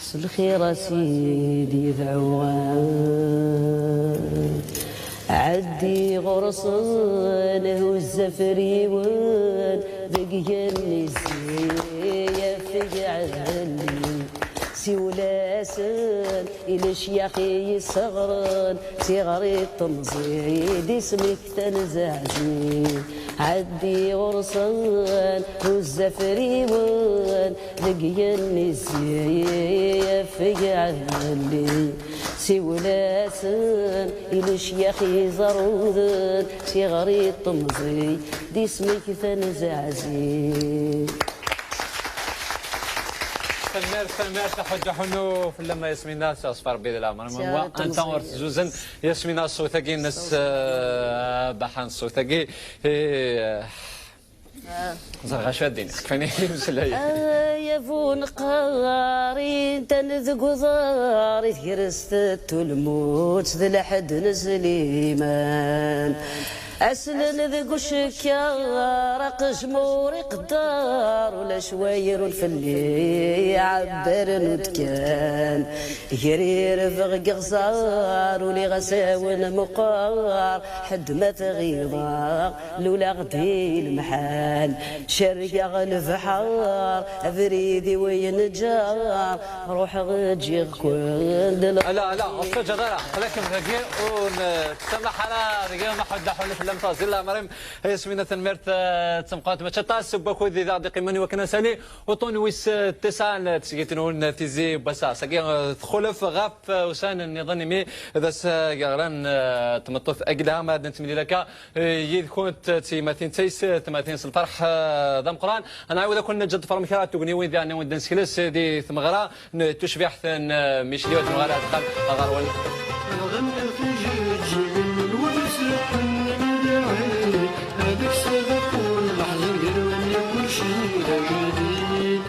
s lxir a sidi yedɛu. Ɛeddi ɣur-sen, huzz afriwen, deg yigenni zzi, afeg ɛedli. Siwel-asen i lecyax i yesseɣren, tiɣri n temẓi d isem-ik tanzeɛzi. Ɛeddi ɣur-sen, huzz afriwen, deg yigenni zzi, afeg ɛedli. Siwel-asen i lecyax izerruden, tiɣri n temẓi d isem-ik tanzeɛzi. Tanemmirt, tanemmirt a Ḥuǧǧa Ḥunnu, fell-am a Yasmina, s Ṛebbi di leɛmer. Anta ur tezzuzen Yasmina ṣṣut-agi-ines, eh, baḥan ṣṣut-agi. Eh, ẓriɣ acu ad d-iniɣ, kfan-iyi imeslayen. Ay abu neqqar, intan deg uḍar, i tegrest n tulmut d lḥedd n Sliman. Aslen deg ucekkar, aqejmur iqeddar, ulac wayrun fell-i iɛebbaren ur d-kkan. Grirbeɣ deg iɣẓar, uliɣ asawen meqqar, ḥedd ma tɣiḍeɣ, luleɣ di lemḥan. Cergeɣ lebḥer, abrid-iw yenǧer, ruḥeɣ ǧǧiɣ-ken d l- Ala, ala, ur tettaǧǧaḍ ara, aql-akem dagi, ur n-, ttsamaḥ ara dagi, ma ḥedd aḥulif llam taẓi, leɛmer-im. Ay Yasmina, tanemmirt, eh, d tameqqrant, mačči aṭas n wakud i d aɣ-d-iqqimen i wakken ad nsali uṭṭun wis, eh, tesɛa n tesgilt-nwen Tizi n wass-a. Ass-agi, eh, txulef ɣef, eh, ussan nniḍen imi d ass, eh, ageɣran, eh, n tmeṭṭut agla, ma ad nettemlil akka, eh, yid-kent, eh, d tiyemmatin d taysetmatin s lferḥ, eh, d ameqqran. Ad nɛawed ad ken-neǧǧ ad tḍefrem kra n tugniwin diɣen i wen-d-nsekles, eh, di tmeɣra n tucbiḥt n, eh, Michel, ad nuɣal ar dexxan ɣer-wen. Ɣer ɣef ijeǧǧigen n wudis n lbiɛid, ad ikes adaku n leḥzen di lwelli kulci d ajdid.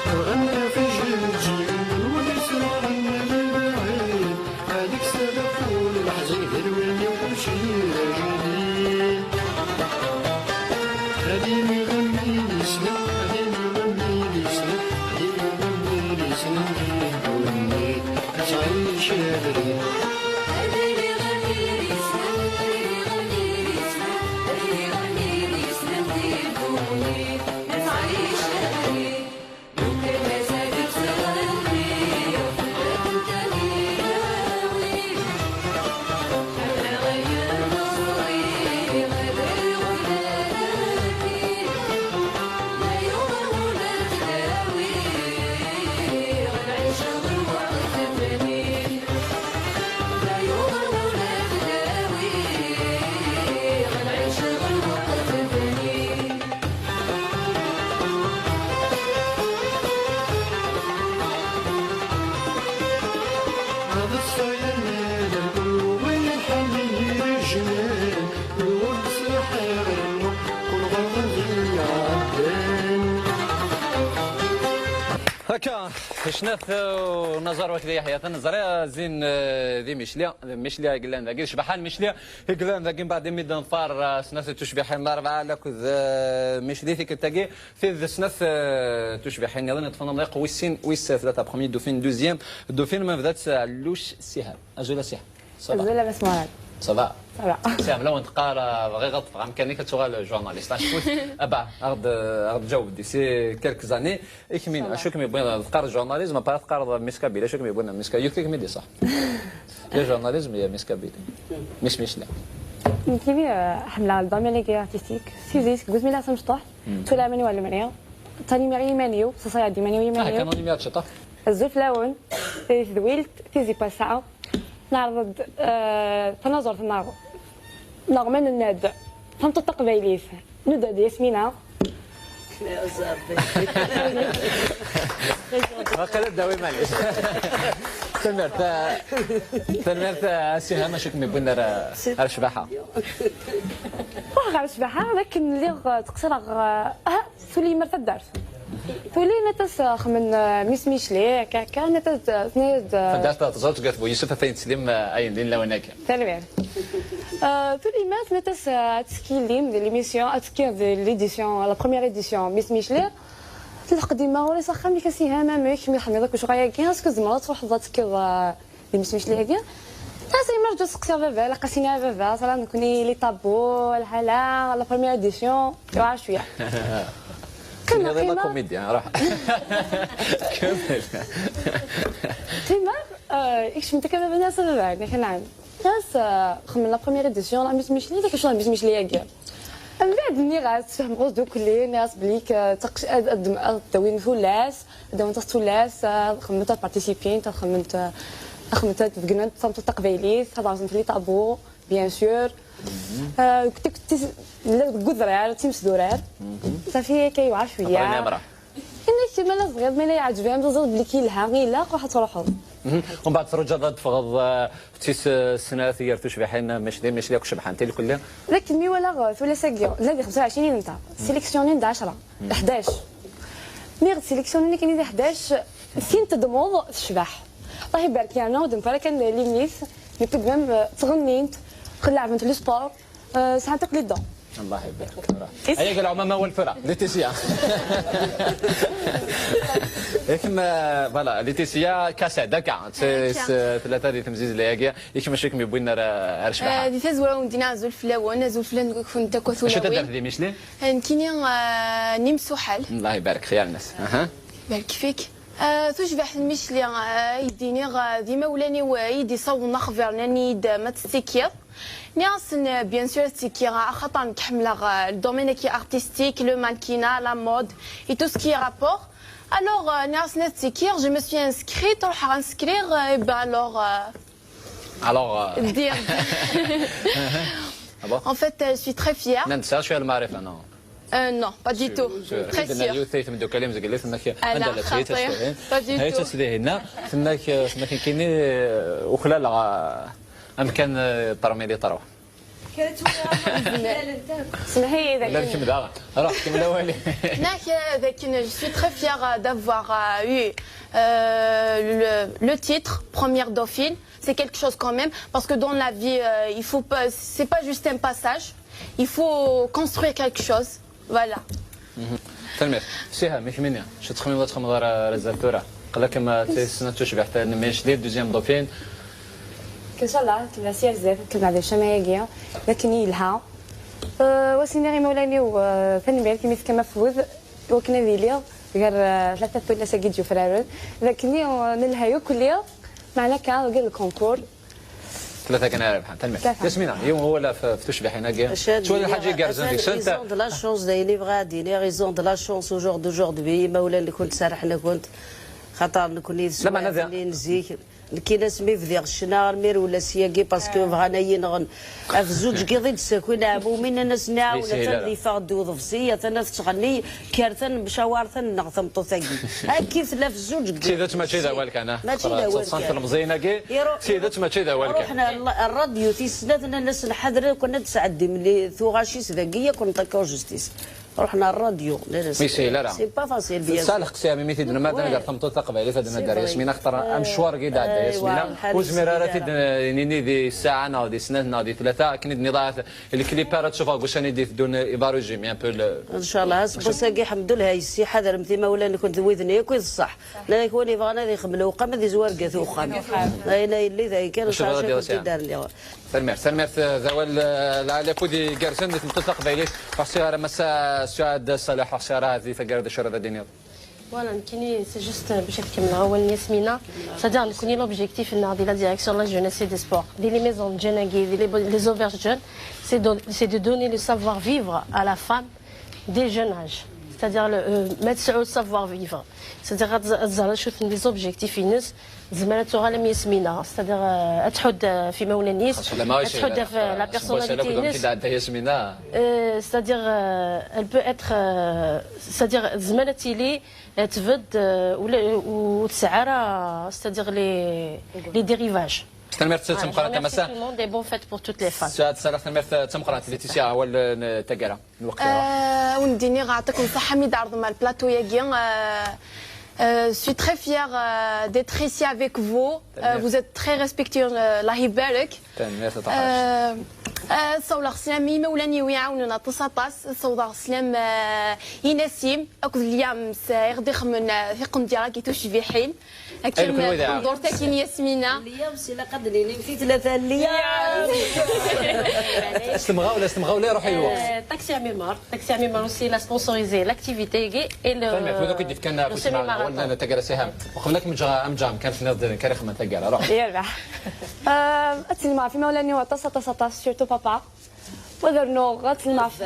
Ɣer ɣef ijeǧǧigen n wudis n lbiɛid, ad ikes adaku n leḥzen di lwelli kulci d ajdid. Ad iniɣ am win yessnen, ad iniɣ am win yessnen, ad iniɣ am win yessnen di ddunit, ad tɛic abrid. Snat, eh, unaẓar waked Yeḥya, taneẓri, eh, zin, eh, di Micli, di Micli i yellan dagi, d ccbaḥa n Micli i yellan dagi, mbeɛd imi d-neḍfer, eh, snat tucbiḥin, Larebɛa akked, eh, Micli, tikkelt-agi, tid d snat, eh, tucbiḥin nniḍen, yeṭṭfen amḍiq wis sin, wis tlata, premier dauphine, deuxième dauphine, ma nebda-tt, eh, Ɛelluc Siham. Azul a Siham. Ça va? Azul a Mass Mourad. Ça va? Ça va. Siham, lawan teqqar, eh, bɣiɣ ad ṭṭfeɣ amkan-ik, ad tuɣal journaliste. Acku, ah bah, aɣ-d, aɣ-d-ǧaweb d'ici quelques années. I kemmini, acu kem-yewwin ad teqqareḍ journalisme, après ad teqqareḍ Miss Kabylie, acu kem-yewwin Miss Kabylie, yif-ik mi d-iṣaḥ. Le journalisme, il y a Miss Kabylie. Miss Micli. Nekkini, eh, ḥemmleɣ le domaine-agi artistique. Si zik, seg wasmi lliɣ d tamecṭuḥt, ttwaliɣ iman-iw ar lemri. Ttanimeɣ i yiman-iw, ssaṣayeɣ-d iman-iw i yiman-iw. Ah, kan animer ciṭṭaḥ. Azul fell-awen, di tedwilt, tizi n wass-a. Neɛreḍ-d, eh, tanaẓurt-nneɣ, neɣ ma nenna-d, tameṭṭut taqbaylit. Nuda-d Yasmina. Waqila ddawi, maɛlic. Tanemmirt, eh, tanemmirt, eh, a Siham, acu kem-yewwin ar, ar ccbaḥa? Ruḥeɣ ɣer ccbaḥa, d akken lliɣ, eh, ttqeṣṣireɣ, eh, ah, tuli yemma ar taddart. Tuli, nniɣ-as, eh, xemmen, eh, Miss Micli, akka, akka, nniɣ-as, eh, tenna-as-d, eh, taddart teẓra tuggat bu Yusef, atan yettlim, eh, ayen din lawan-agi. Tanemmirt. Euh, tuli yemma-s, nniɣ-as, euh, ad tekki yelli-m di l'émission, ad tekki di l'édition, la première édition, Miss Micli. Telḥeq-d yemma ɣur-i s axxam, nniɣ-as, iham amek mi tḥemmleḍ akk ccɣel-agi, est-ce que tzemreḍ ad truḥeḍ ad tekkiḍ, euh, di Miss Micli-agi? Tenna-as, yemma, rǧu ad seqsiɣ baba, ilaq ad s-iniɣ i baba, ẓran nekkni les tabous, lḥala, la première édition, yewɛer cwiya. Kemmel, kemmel. Comédien, ruḥ. Kemmel. Kemmel, euh, ikcem-d akka baba, nniɣ-as, a baba, nniɣ-as, nɛam. Nniɣ-as, euh, xemmen la première édition, la Miss Micli, d acu la Miss Micli-agi? Mbeɛd nniɣ-as, tfehmeɣ ddukkli, nniɣ-as belli k-, taqc-, ad, ad, ad d-awin tullas, ad d-awin tullas, ad xemmment ad participint, ad xemmment, ad xemmment ad beggent tameṭṭut taqbaylit, ad rẓent les tabous, bien sûr. Euh, deg, deg, deg udrar, d times d urar. Safi akka yewɛer cwiya. Aṭran amra. Ini-k ma la tebɣiḍ, ma la iɛǧeb-am, teẓriḍ belli k-yelha, ilaq, ruḥ ad truḥeḍ. Mhm. Umbeɛd truǧaḍ ad teffɣeḍ, eh, d tis, eh, snat gar tucbiḥin, eh, Micli, Micli akk cebḥent, ilkulli. D akken mi walaɣ, eh, tullas-agi, la di xemsa u ɛecrin netta, sélectionné-n-d ɛecra, ḥdac. Nniɣ-d sélectionné-n-d akken di ḥdac, tin tedmeḍ tecbeḥ. Allah ibarek, yerna ur d-newwi ara kan limit, mais tout de même, eh, ttɣennint, leɛbent le sport, Euh, sɛant akk les dons. Allah ibarek. Aya gala ma wal tura, Laetitia. Yak ma, voilà, Laetitia Kassad, akka. Tella tari temzizla-agi. Yak ma acu kem-yewwin ar, ar ccbaḥa? Euh, di tazwara wen-d-iniɣ azul fell-awen, azul fell-awen akk tulawin. Acu taddart di Micli? Euh, nekkini, euh, n Imsuḥal. Allah ibarek, xyar-nnes. Aha. Ibarek fik. Euh, tucbiḥt n Micli, euh, i d-iniɣ, euh, d imawlan-iw, euh, i d-isawḍen axbiren-nni-d, euh, ma tettikiḍ. Nniɣ-asen, euh, bien sûr, ad ttekkiɣ, axaṭer nekk ḥemmleɣ, euh, le domaine-agi artistique, le mannequinat, la mode, et tout ce qui est rapport. Alors, euh, nniɣ-asen ad ttekkiɣ, je me suis inscrite, ruḥeɣ ad nsekriɣ, euh, et ben alors, euh, Alors, euh, dire. Ah bon? En fait, euh, je suis très fière. Nnan-d tesɛiḍ cwiya n lmaɛrifa, non? Euh, non, pas du tout. Très sûr. Yiwet ay tmeddukal-im zgelli, tenna-k, anda la txit, pas du tout. Tenna-k, tenna-k, nekkini, euh, uklaleɣ, euh, amkan, euh, parmi les trois. Semmeḥ-iyi, d akken. Ruḥ, kemmel awal. Nniɣ-ak, euh, d akken, je suis très fière, euh, d'avoir, euh, eu, euh, le, le titre première dauphine. C'est quelque chose quand même, parce que dans la vie, euh, il faut pas, c'est pas juste un passage. Il faut construire quelque chose. Voilà. Mhm. Tanemmirt. Siham, i kemmini, acu tettxemmimeḍ ad txedmeḍ ara, ara zdat tura? Qella kem, euh, tis snat tucbiḥt n Micli, deuxième dauphine. Inchallah, kemmel si ar zdat, kemmel di ccama-agi, d akken i yelha. Euh, wa s-iniɣ imawlan-iw, euh, tanemmirt imi tefkam afud i wakken ad iliɣ gar, euh, tlata tullas-agi d-yufraren. D akken i, euh, nelha yakk lliɣ, meɛna akka, deg le concours. Tlata kan ara rebḥen. Tanemmirt. Tlata. Yasmina, yiwen wawal ɣef, ɣef tucbiḥin-agi. Ttwaliɣ lḥaǧa igerrzen deg-sent. Ils ont de la chance, d ayen i bɣiɣ ad d-iniɣ, ils ont de la chance aujourd'hui, imawlan-nkent serrḥen-akent, xaṭer nekkni d swaɛt-nni n zik. Nekkini asmi bdiɣ ccna armi rewleɣ syagi, parce que bɣan ad yi-nɣen. Ɣef zuǧ n yiḍ i d-ssakin ɛmumin, nnan-as nɛawen, atan yeffeɣ-d uḍebsi, atan ad tettɣenni, kker tanemcawart ad nneɣ tameṭṭut-agi. Akka i tella ɣef zuǧ n yiḍ. D tidet mačči d awal kan, ah. Mačči d awal kan. Teḍṣa n tlemẓiyin-agi, d tidet mačči d awal kan. Ruḥen ar, ar rradyu tis snat, nnan-asen ḥadret, ad ken-id-sɛeddim li tuɣac-is dagi, ad ken-ṭakkaw justice. Ruḥen ɣer rradyu. Mi sehil ara. C'est pas facile, bien sûr. Tesɛa lḥeqq Sami mi t-id-nemmad ad nger tameṭṭut taqbaylit, ad nemmad ar Yasmina, axaṭer amecwar i d-iɛedda Yasmina. Ur zmireɣ ara ad t-id-nini di ssaɛa neɣ di snat neɣ di tlata, akken i d-nniḍ ahat lklip ara tcufeɣ deg ussan i d-iteddun, il va résumer un peu le... Inchallah, aseggas-agi, ḥemdullah, yessi, ḥadremt imawlan-nkent d widen yakk i d ṣṣeḥ. Llan kwan yebɣan ad ixemmel uqam, ad izwar gat uxxam. Ayen a yelli d ayen kan, ur sɛiɣ acu ad d-rniɣ. Tanemmirt, tanemmirt, eh, d awal, eh, lɛali, afud igerrzen di tmeṭṭut taqbaylit. Ur ḥṣiɣ ara massa Suɛad Ṣaleḥ, ur ḥṣiɣ ara di taggara d acu ara d-tiniḍ. Voilà, nekkini, c'est juste, euh, باش نكمل awal n Yasmina. C'est-à-dire, nekkini, l'objectif-nneɣ di la direction de la jeunesse et des sports, di les maisons de jeunes, di les, les auberges de jeunes, c'est de, c'est de donner le savoir-vivre à la femme dès jeunes âges. C'est-à-dire, le, euh, mettre sur le savoir-vivre. C'est-à-dire, ad tẓ-, ad tẓer acu-ten les objectifs-ines, tezmer ad tuɣal am Yasmina. C'est-à-dire, euh, ad tḥudd, euh, ɣef imawlan-is, ad tḥudd ɣef, euh, la personnalité-ines. Euh, c'est-à-dire, euh, elle peut être, euh, c'est-à-dire, tezmer ad tili, euh, tbedd, euh, ula, ur tesɛi ara, c'est-à-dire les, les dérivages. Tanemmirt d tameqqrant a massa. Je remercie tout le monde et bonne fête pour toutes les femmes. Suɛad Ṣaleḥ, tanemmirt d tameqqrant. Laetitia, awal n taggara. Lweqt-a. Euh, ur d-iniɣ, yeɛṭikum ṣṣeḥḥa mi d-tɛerḍem ar plateau-agi. Euh, euh, je suis très fière, euh, d'être ici avec vous. Euh, vous êtes très respectueux, euh, Allah ibarek. Tanemmirt a Ṭaḥac. Euh, euh, ssawḍeɣ sslam i imawlan-iw iɛawnen aṭas, aṭas. Ssawḍeɣ sslam, euh, i Nasim akked Liam, s, i ɣ-d-ixemmen, euh, tiqendyar-agi tucbiḥin. Akken taqendurt-agi n Yasmina. Liam, s ilaq ad d-nini i tlata Liam. S temɣawla, s temɣawla iruḥ lweqt. Euh, Taxi Ɛmimer. Taxi Ɛmimer aussi, il a sponsorisé l'activité-agi et le, le semi-marathon. Tanemmirt, wid akk i d-yefkan afus n awal n taggara Siham. Uqbel ad kem-ǧǧeɣ, a Mǧam, kan tenniḍ-d kan ixemmen taggara, ruḥ. Yerbeḥ. Euh, ad tselmeɣ ɣef imawlan-iw aṭas, aṭas, aṭas, surtout papa. Wa d rnuɣ, ad tselmeɣ ɣef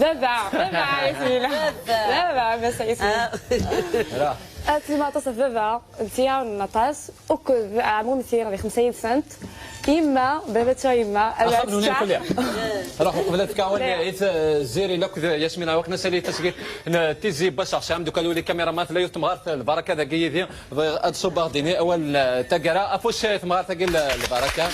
baba, baba, Yasmina. Baba, baba, Yasmina. Ad tselmeɣ aṭas ɣef baba, netta iɛawen aṭas. Akked ɛmumti, di xemsa yid-sent. Yemma, baba-tneɣ yemma, axxam-nwen irkelli. Ruḥ uqbel ad fkeɣ awal i Ziri akked Yasmina, wakken ad sali tasgilt n Tizi Basaɣ. Sɛam dukal wali kameraman, tella yiwet temɣart, lbaraka dagi yid-i, bɣiɣ ad ṣubbeɣ dini awal n taggara, afus i temɣart-agi, l-, lbaraka.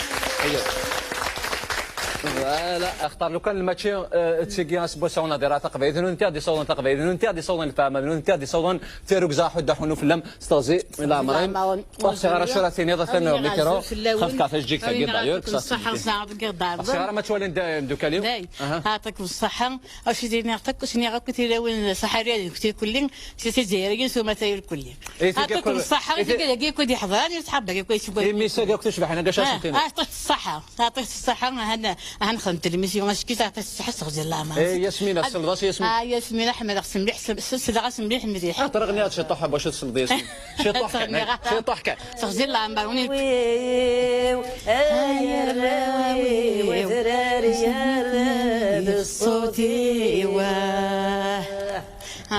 Voilà, axaṭer lukan mačči, eh, d tigi aseggas-a ur nehdir ara taqbaylit, nutenti ad d-isawḍen taqbaylit, nutenti ad d-isawḍen lefhama, nutenti ad d-isawḍen tirrugza, ḥuddu aḥunu fell-am. S teɣzi n leɛmer-im. Ur ḥṣiɣ ara acu ara tiniḍ, atan mikru. Xaf kɛet tajeǧǧigt-agi, d'ailleurs. Ṣṣeḥḥa, ṣṣeḥḥa. Ur ḥṣiɣ ara ma ttwalin d imdukal-iw. Day, aha. Yeɛṭikum ṣṣeḥḥa. Acu d-iniɣ akk, iniɣ akk i tilawin ṣaḥariya d nekti kulli, si Tizzayriyin s umata irkelli. Yeɛṭikum ṣṣeḥḥa, i tigad-agi akk i d-iḥḍran, i ṣṣḥab-agi akk i sugad. Imi sag akk tucbiḥin, aga acu ara sen-tiniḍ? Yeɛṭik ṣṣeḥḥa. Yeɛṭik ṣṣeḥḥa, aha, aha nexdem telmisyun, acki teɛṭik ṣṣeḥḥa, s teɣzi n leɛmer. Eh, Yasmina, tselḍ-as i Yasmina. Ah, Yasmina, ḥemmleɣ-tt mliḥ, s-, s-, selleɣ-as mliḥ, mliḥ. Ah, terɣni ad ciṭuḥ, bac ad tselḍ Yasmina. Ciṭuḥ kan, ciṭuḥ kan. S teɣzi n leɛmer, win i-, ay arraw-iw, adrar yerra-d ṣṣut-iw.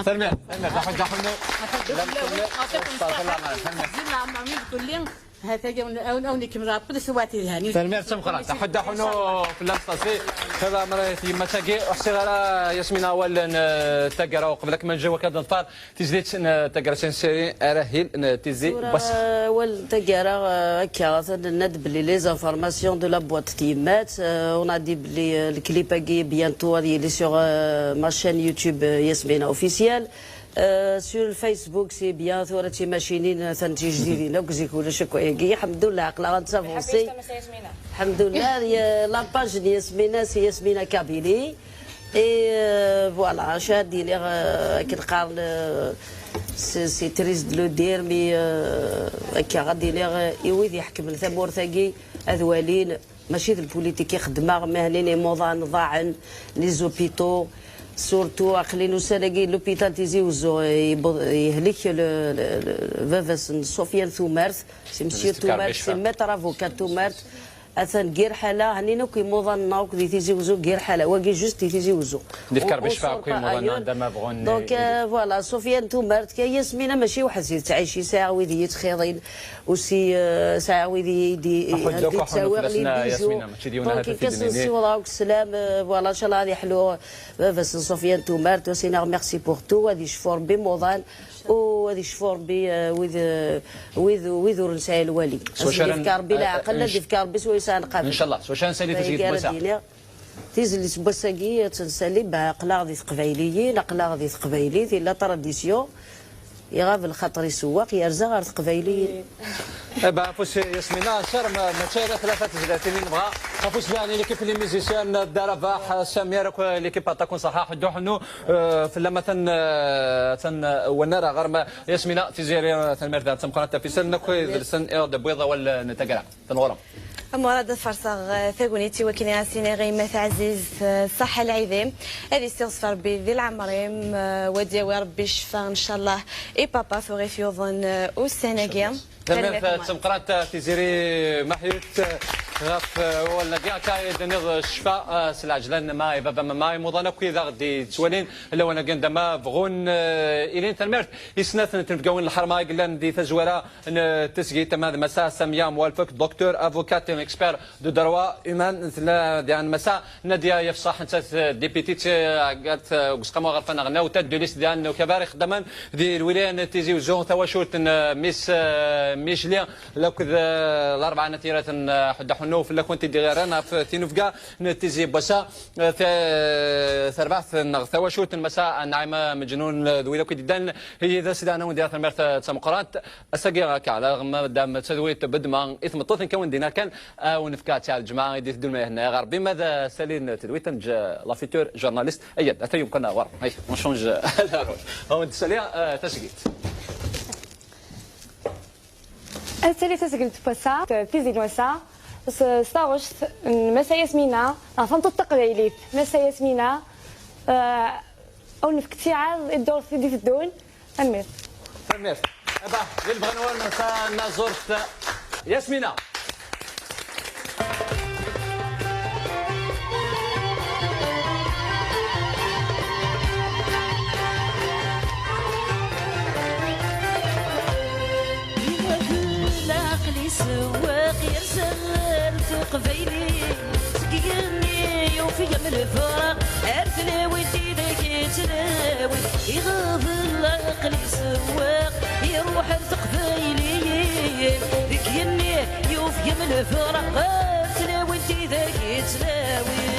Tanemmirt, tanemmirt, aḥuddu aḥunu. Aḥuddu fell-awen, yeɛṭikum ṣṣeḥḥa. S teɣzi n leɛmer, win d kulli. Ha-t-agi, awen, awen, awen ikemmel Ṛebbi taswiɛt yelhan. Tanemmirt tameqqrant. Aḥuddu aḥunu fell-am s teɣzi. Ṭṭal ɛemṛ i tyemmat-agi. Ur ḥṣiɣ ara, Yasmina, awal n, eh, taggara uqbel ad kem-nǧew akka ad neḍfer tizlit n, eh, taggara Senseri, arahil n Tizi Basaɣ. Tura, eh, awal n taggara, eh, akka, atan nenna-d belli les informations de la boîte tyemmat, eh, on a dit belli, eh, le clip-agi bientôt ad yili sur, eh, ma chaîne YouTube, eh, Yasmina Officiel. Euh, sur le Facebook, c'est bien, tura timacinin, atan tijdidin akk, zik ulac akk ayagi. Ḥemdullah, aql-aɣ nettavansé. Ḥemdullah, ya-, la page n Yasmina, c'est Yasmina Kabylie. Et, euh, voilà, acu ad d-iniɣ, euh, akken qqaren, euh, c'est, c'est triste de le dire, mais, euh, akka ad d-iniɣ, euh, i wid iḥekmen tamurt-agi, ad walin, mačči d lpulitik i xeddmeɣ, mi hnin imuḍan ḍaɛen, les hôpitaux, surtout aql-in ussan-agi, l'hôpital Tizi Uzzu, yewweḍ, yehlek le, le, le, baba-s n Sofiane Tumert, c'est monsieur Tumert, c'est maître avocat Tumert, atan gir ḥala, hnin akk imuḍan-nneɣ akk di Tizi Uzzu, gir ḥala, wagi juste di Tizi Uzzu. Difkar on, on bicfa sort akk pas imuḍan ailleurs. Anda ma bɣun. Donc, euh, voilà, Sofiane Tumert, ka Yasmina mačči weḥd-s i tettɛici, sɛiɣ wid i yi-ttxiḍin, aussi, euh, sɛiɣ wid i yi-d-, i-, aḥuddu akk aḥunu d-ttawiɣ fell-asen, les bijoux. Yasmina, mačči d yiwen ahat. Donc, ad t-id-nini. Nsiweḍ akk sslam, euh, voilà, ncallah ad yeḥlu baba-s n Sofiane Tumert, ad s-iniɣ merci pour tout, ad yecfu Rebbi imuḍan, u ad yecfu Rebbi, euh, wid, euh, wid, wid ur nesɛi lwali. S wacu ara n-, ad yefk Rebbi, euh, leɛqel, ad yefk Rebbi s wayen yesɛan qabel. Ncallah, s wacu ara nsali tizgit n wass-a? Tizlit n wass-agi, ad tt-nsali, bah, aql-aɣ di teqbayliyin, aql-aɣ di teqbaylit, yella tradisyu, iɣab lxaṭer isewweq, yerza ɣer teqbayliyin. Eh ben, afus Yasmina, car ma, mačči ala tlata tezlatin i nebɣa. Afus daɣen i l'équipe n les musiciens, Dda Rabaḥ, Samir, akk l'équipe Aṭak n Ṣaḥaḥ, Dda Ḥennu, eh, fell-am atan, eh, atan, eh, wannar aɣerma. Yasmina, Tiziri, eh, tanemmirt daɣen d tameqqrant ɣef yisalen akk idles-nni i ɣ-d-tewwiḍ awal n taggara. Tanɣura. Amurad ad farseɣ, eh, tagnit i wakken i as-iniɣ i yemma taɛzizt, eh, ṣaḥḥa lɛid-im. Ad issiɣzef Rebbi di leɛmer-im, eh, wad yawi Rebbi ccfa, ncallah, i papa tuɣif yuḍen, eh, ussan-agi. Tanemmirt tameqqrant, eh, Tiziri Maḥyut, eh, ɣef, eh, wawal-agi, akka i d-tenniḍ, eh, ccfa, eh, s lɛejlan, ma i baba, ma i muḍan akk i d aɣ-d-yettwalin lawan-agi, anda ma bɣun, eh, ilin. Tanemmirt i snat n tnebgawin n lḥerma i yellan di tazwara n tesgit, ama d Massa Samia Moualfek, docteur, avocat et expert de droit humain, tella diɣen Massa Nadia Yafṣaḥ, nettat, eh, dipiti, eh, deg Useqqamu Aɣerfan Aɣelnaw, tête de liste diɣen n ukabar ixeddamen di lwilaya n Tizi Uzzu, tawacult n, eh, Miss, eh, Michli, akked, eh, Larebɛa n At Yiraten, eh, Ḥudda Ḥunnu, fell-akent i d-iɣiran ɣef tinubga n Tizi n wass-a, eh, ta-, tarbaɛt neɣ tawacult n Massa Naɛima Meǧnun, eh, d wid akk i d-iddan yid-s, diɣen ad awen-d-iniɣ tanemmirt, eh, d tameqqrant. Ass-agi akka, alaɣem dam d tadwilt bedma i tmeṭṭut, nekk ad awen-d-iniɣ kan, ad awen-nefk ad tt-iɛlem lǧemɛa i d-iteddun ma ihna ɣer Rebbi, ma d ass-agi n tedwilt, ad neǧǧ la future journaliste. Ayyad, ata yumken ɣer, ay, on change la rôle. Ad awen-d-ssaliɣ, eh, tasgilt. Ad tali tasgilt n wass-a, tizi n wass-a, s, s taɣect n Massa Yasmina, neɣ tameṭṭut taqbaylit, Massa Yasmina, eh, ad awen-nefk ttiɛad i ddurt i d-iteddun. Tanemmirt. Tanemmirt. Eba, di lebɣi-nwen, tanaẓurt Yasmina. Iwagel aql-i sewweq, yerza ɣer teqbaylit. Seg yigenni yufeg am lefraq, ar tlawin tidak yettlawi. Iɣḍel aql-i sewweq, iruḥ ar teqbayliyin. Deg yigenni yufeg am lefraq, ar tlawin tidak yettlawin.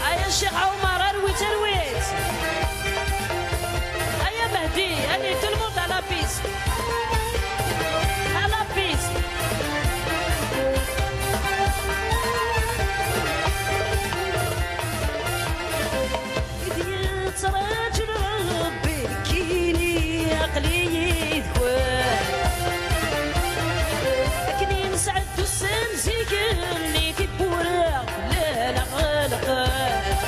Aya Ccix Ɛumar, arwi-tt, arwi-tt. Aya Mehdi, allez, tout le monde à la piste. À la piste. I d-yettraǧu Rebbi, nekkini aql-i yid-wen. Akken i nesɛedda ussan zik-nni, tiwwura fell-aneɣ ɣelqent.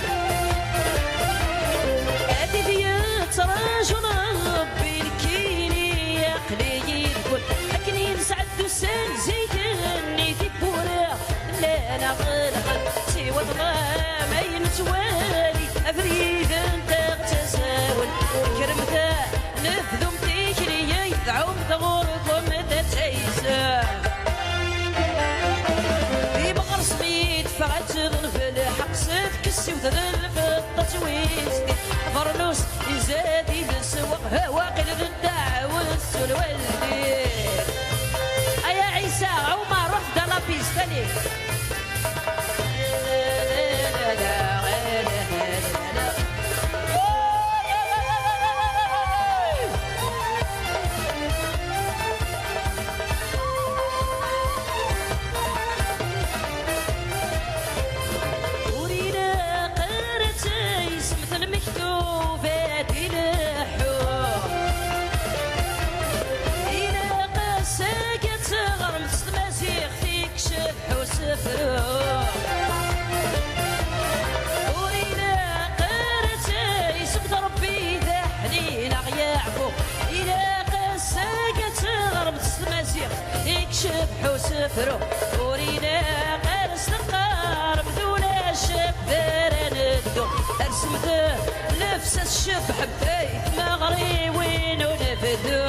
A tid yettraǧun Rebbi, nekkini aql-i yid-wen. Akken i nesɛedda ussan zik-nni, tiwwura fell-aneɣ ɣelqent. Siwa ṭṭlam ay nettwali, abrid-nteɣ ttazawen. Kremt ad nebdum tikli, ay tɛum tɣurkum d tayzem. Di Meɣres mi teffeɣ ad teḍleb lḥeqq s tfekka-s, iwet d lfeṭṭa ttwist. Abernus izad i leswaq, ha waqil d ddeɛwessu n lwaldin. Aya Ɛisa, Ɛumar, ruḥ-d à la piste, allez. Ur ilaq ara ad taysemt lmektub ad ileḥḥu. Ilaq ass-agi ad teɣremt s tmaziɣt, ikcef usefru. Ur ilaq ara ad taysemt, Rebbi d aḥnin a ɣ-yeɛfu. Ilaq ass-agi ad teɣremt s tmaziɣt, ikcef usefru. Ur ilaq ara s teqqarem d ulac abd ara neddu. Rsemt llebsa tcebḥem ay tmeɣriwin unebdu.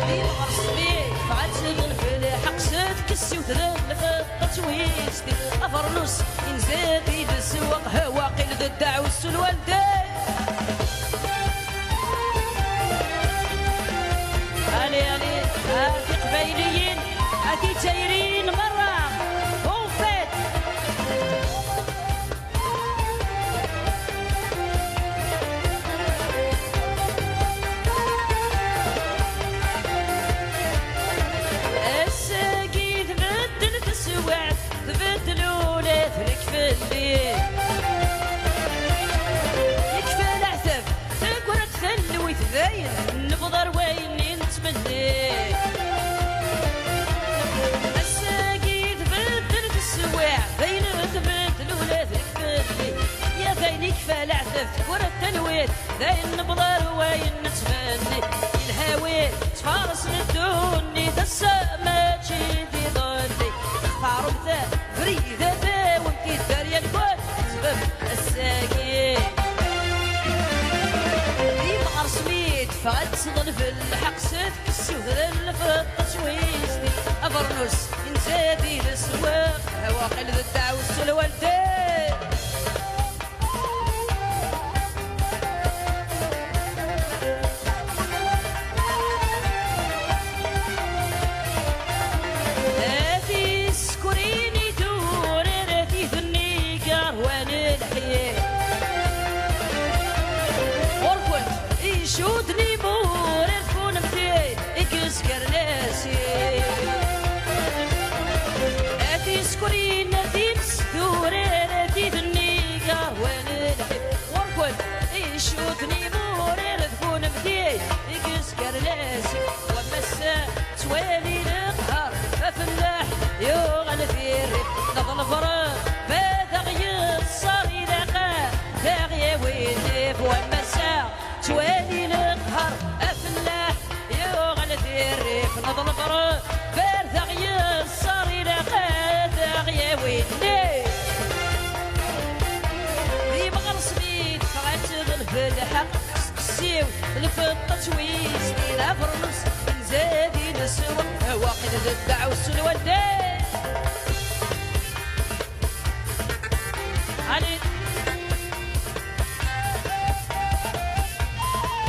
Di lɣers mi tebɛed lfelḥeq s tkessiwt d lfeṭṭa ttwist. Abernus inza di leswaq, ha waqil d ddeɛwessu n lwaldin. Allez, allez, ar tiqbayliyin. Yekfa leɛtab, taggara d talwit, dayen nebḍa ar wayen i nettmenni. Ass-agi tbeddel teswiɛt, dayen tbeddel ula d fell-i. Ya dayen yekfa leɛtab, taggara d talwit, dayen nebḍa ar wayen nettmenni. Ilhawi ttfarsen ddunit, ass-a mačči d iḍelli. Textaremt abrid ad awent-idder yal gwan, tettbem ass-agi. Imɣers mi d-teffeɣ ad teḍleb lḥeqq s tfessut d lfeṭṭa s wizdi. Abernus inza di leswaq, awaqil d ddeɛwessu n lwaldin. A tiskurin idurar, a tid-nni gar wan lḥir. Ɣur-kent icudden imurar, d kunemti i yezgaren asif. A tiskurin, a timesdurar, a tid-nni gar wan lḥir. Ɣur-kent icudden imurar, d kunemti i yezgaren asif. Wamma ass-a ttwali leqher, afellaḥ yuɣal di rrif. Neḍleb Rebbi ad aɣ-yeṣṣer, ilaq ad aɣ-yawi nnif. Wamma ass-a ttwali leqher, afellaḥ yuɣal di rrif. Neḍleb Rebbi ad aɣ-yeṣṣer, ilaq ad aɣ-yawi nnif. Imɣers mi d-teffeɣ ad teḍleb lḥeqq, s tfessiwt, lfeṭṭa d twiztin, abernus inza di leswaq, awaqil d ddeɛwessu n lwaldin. Allez.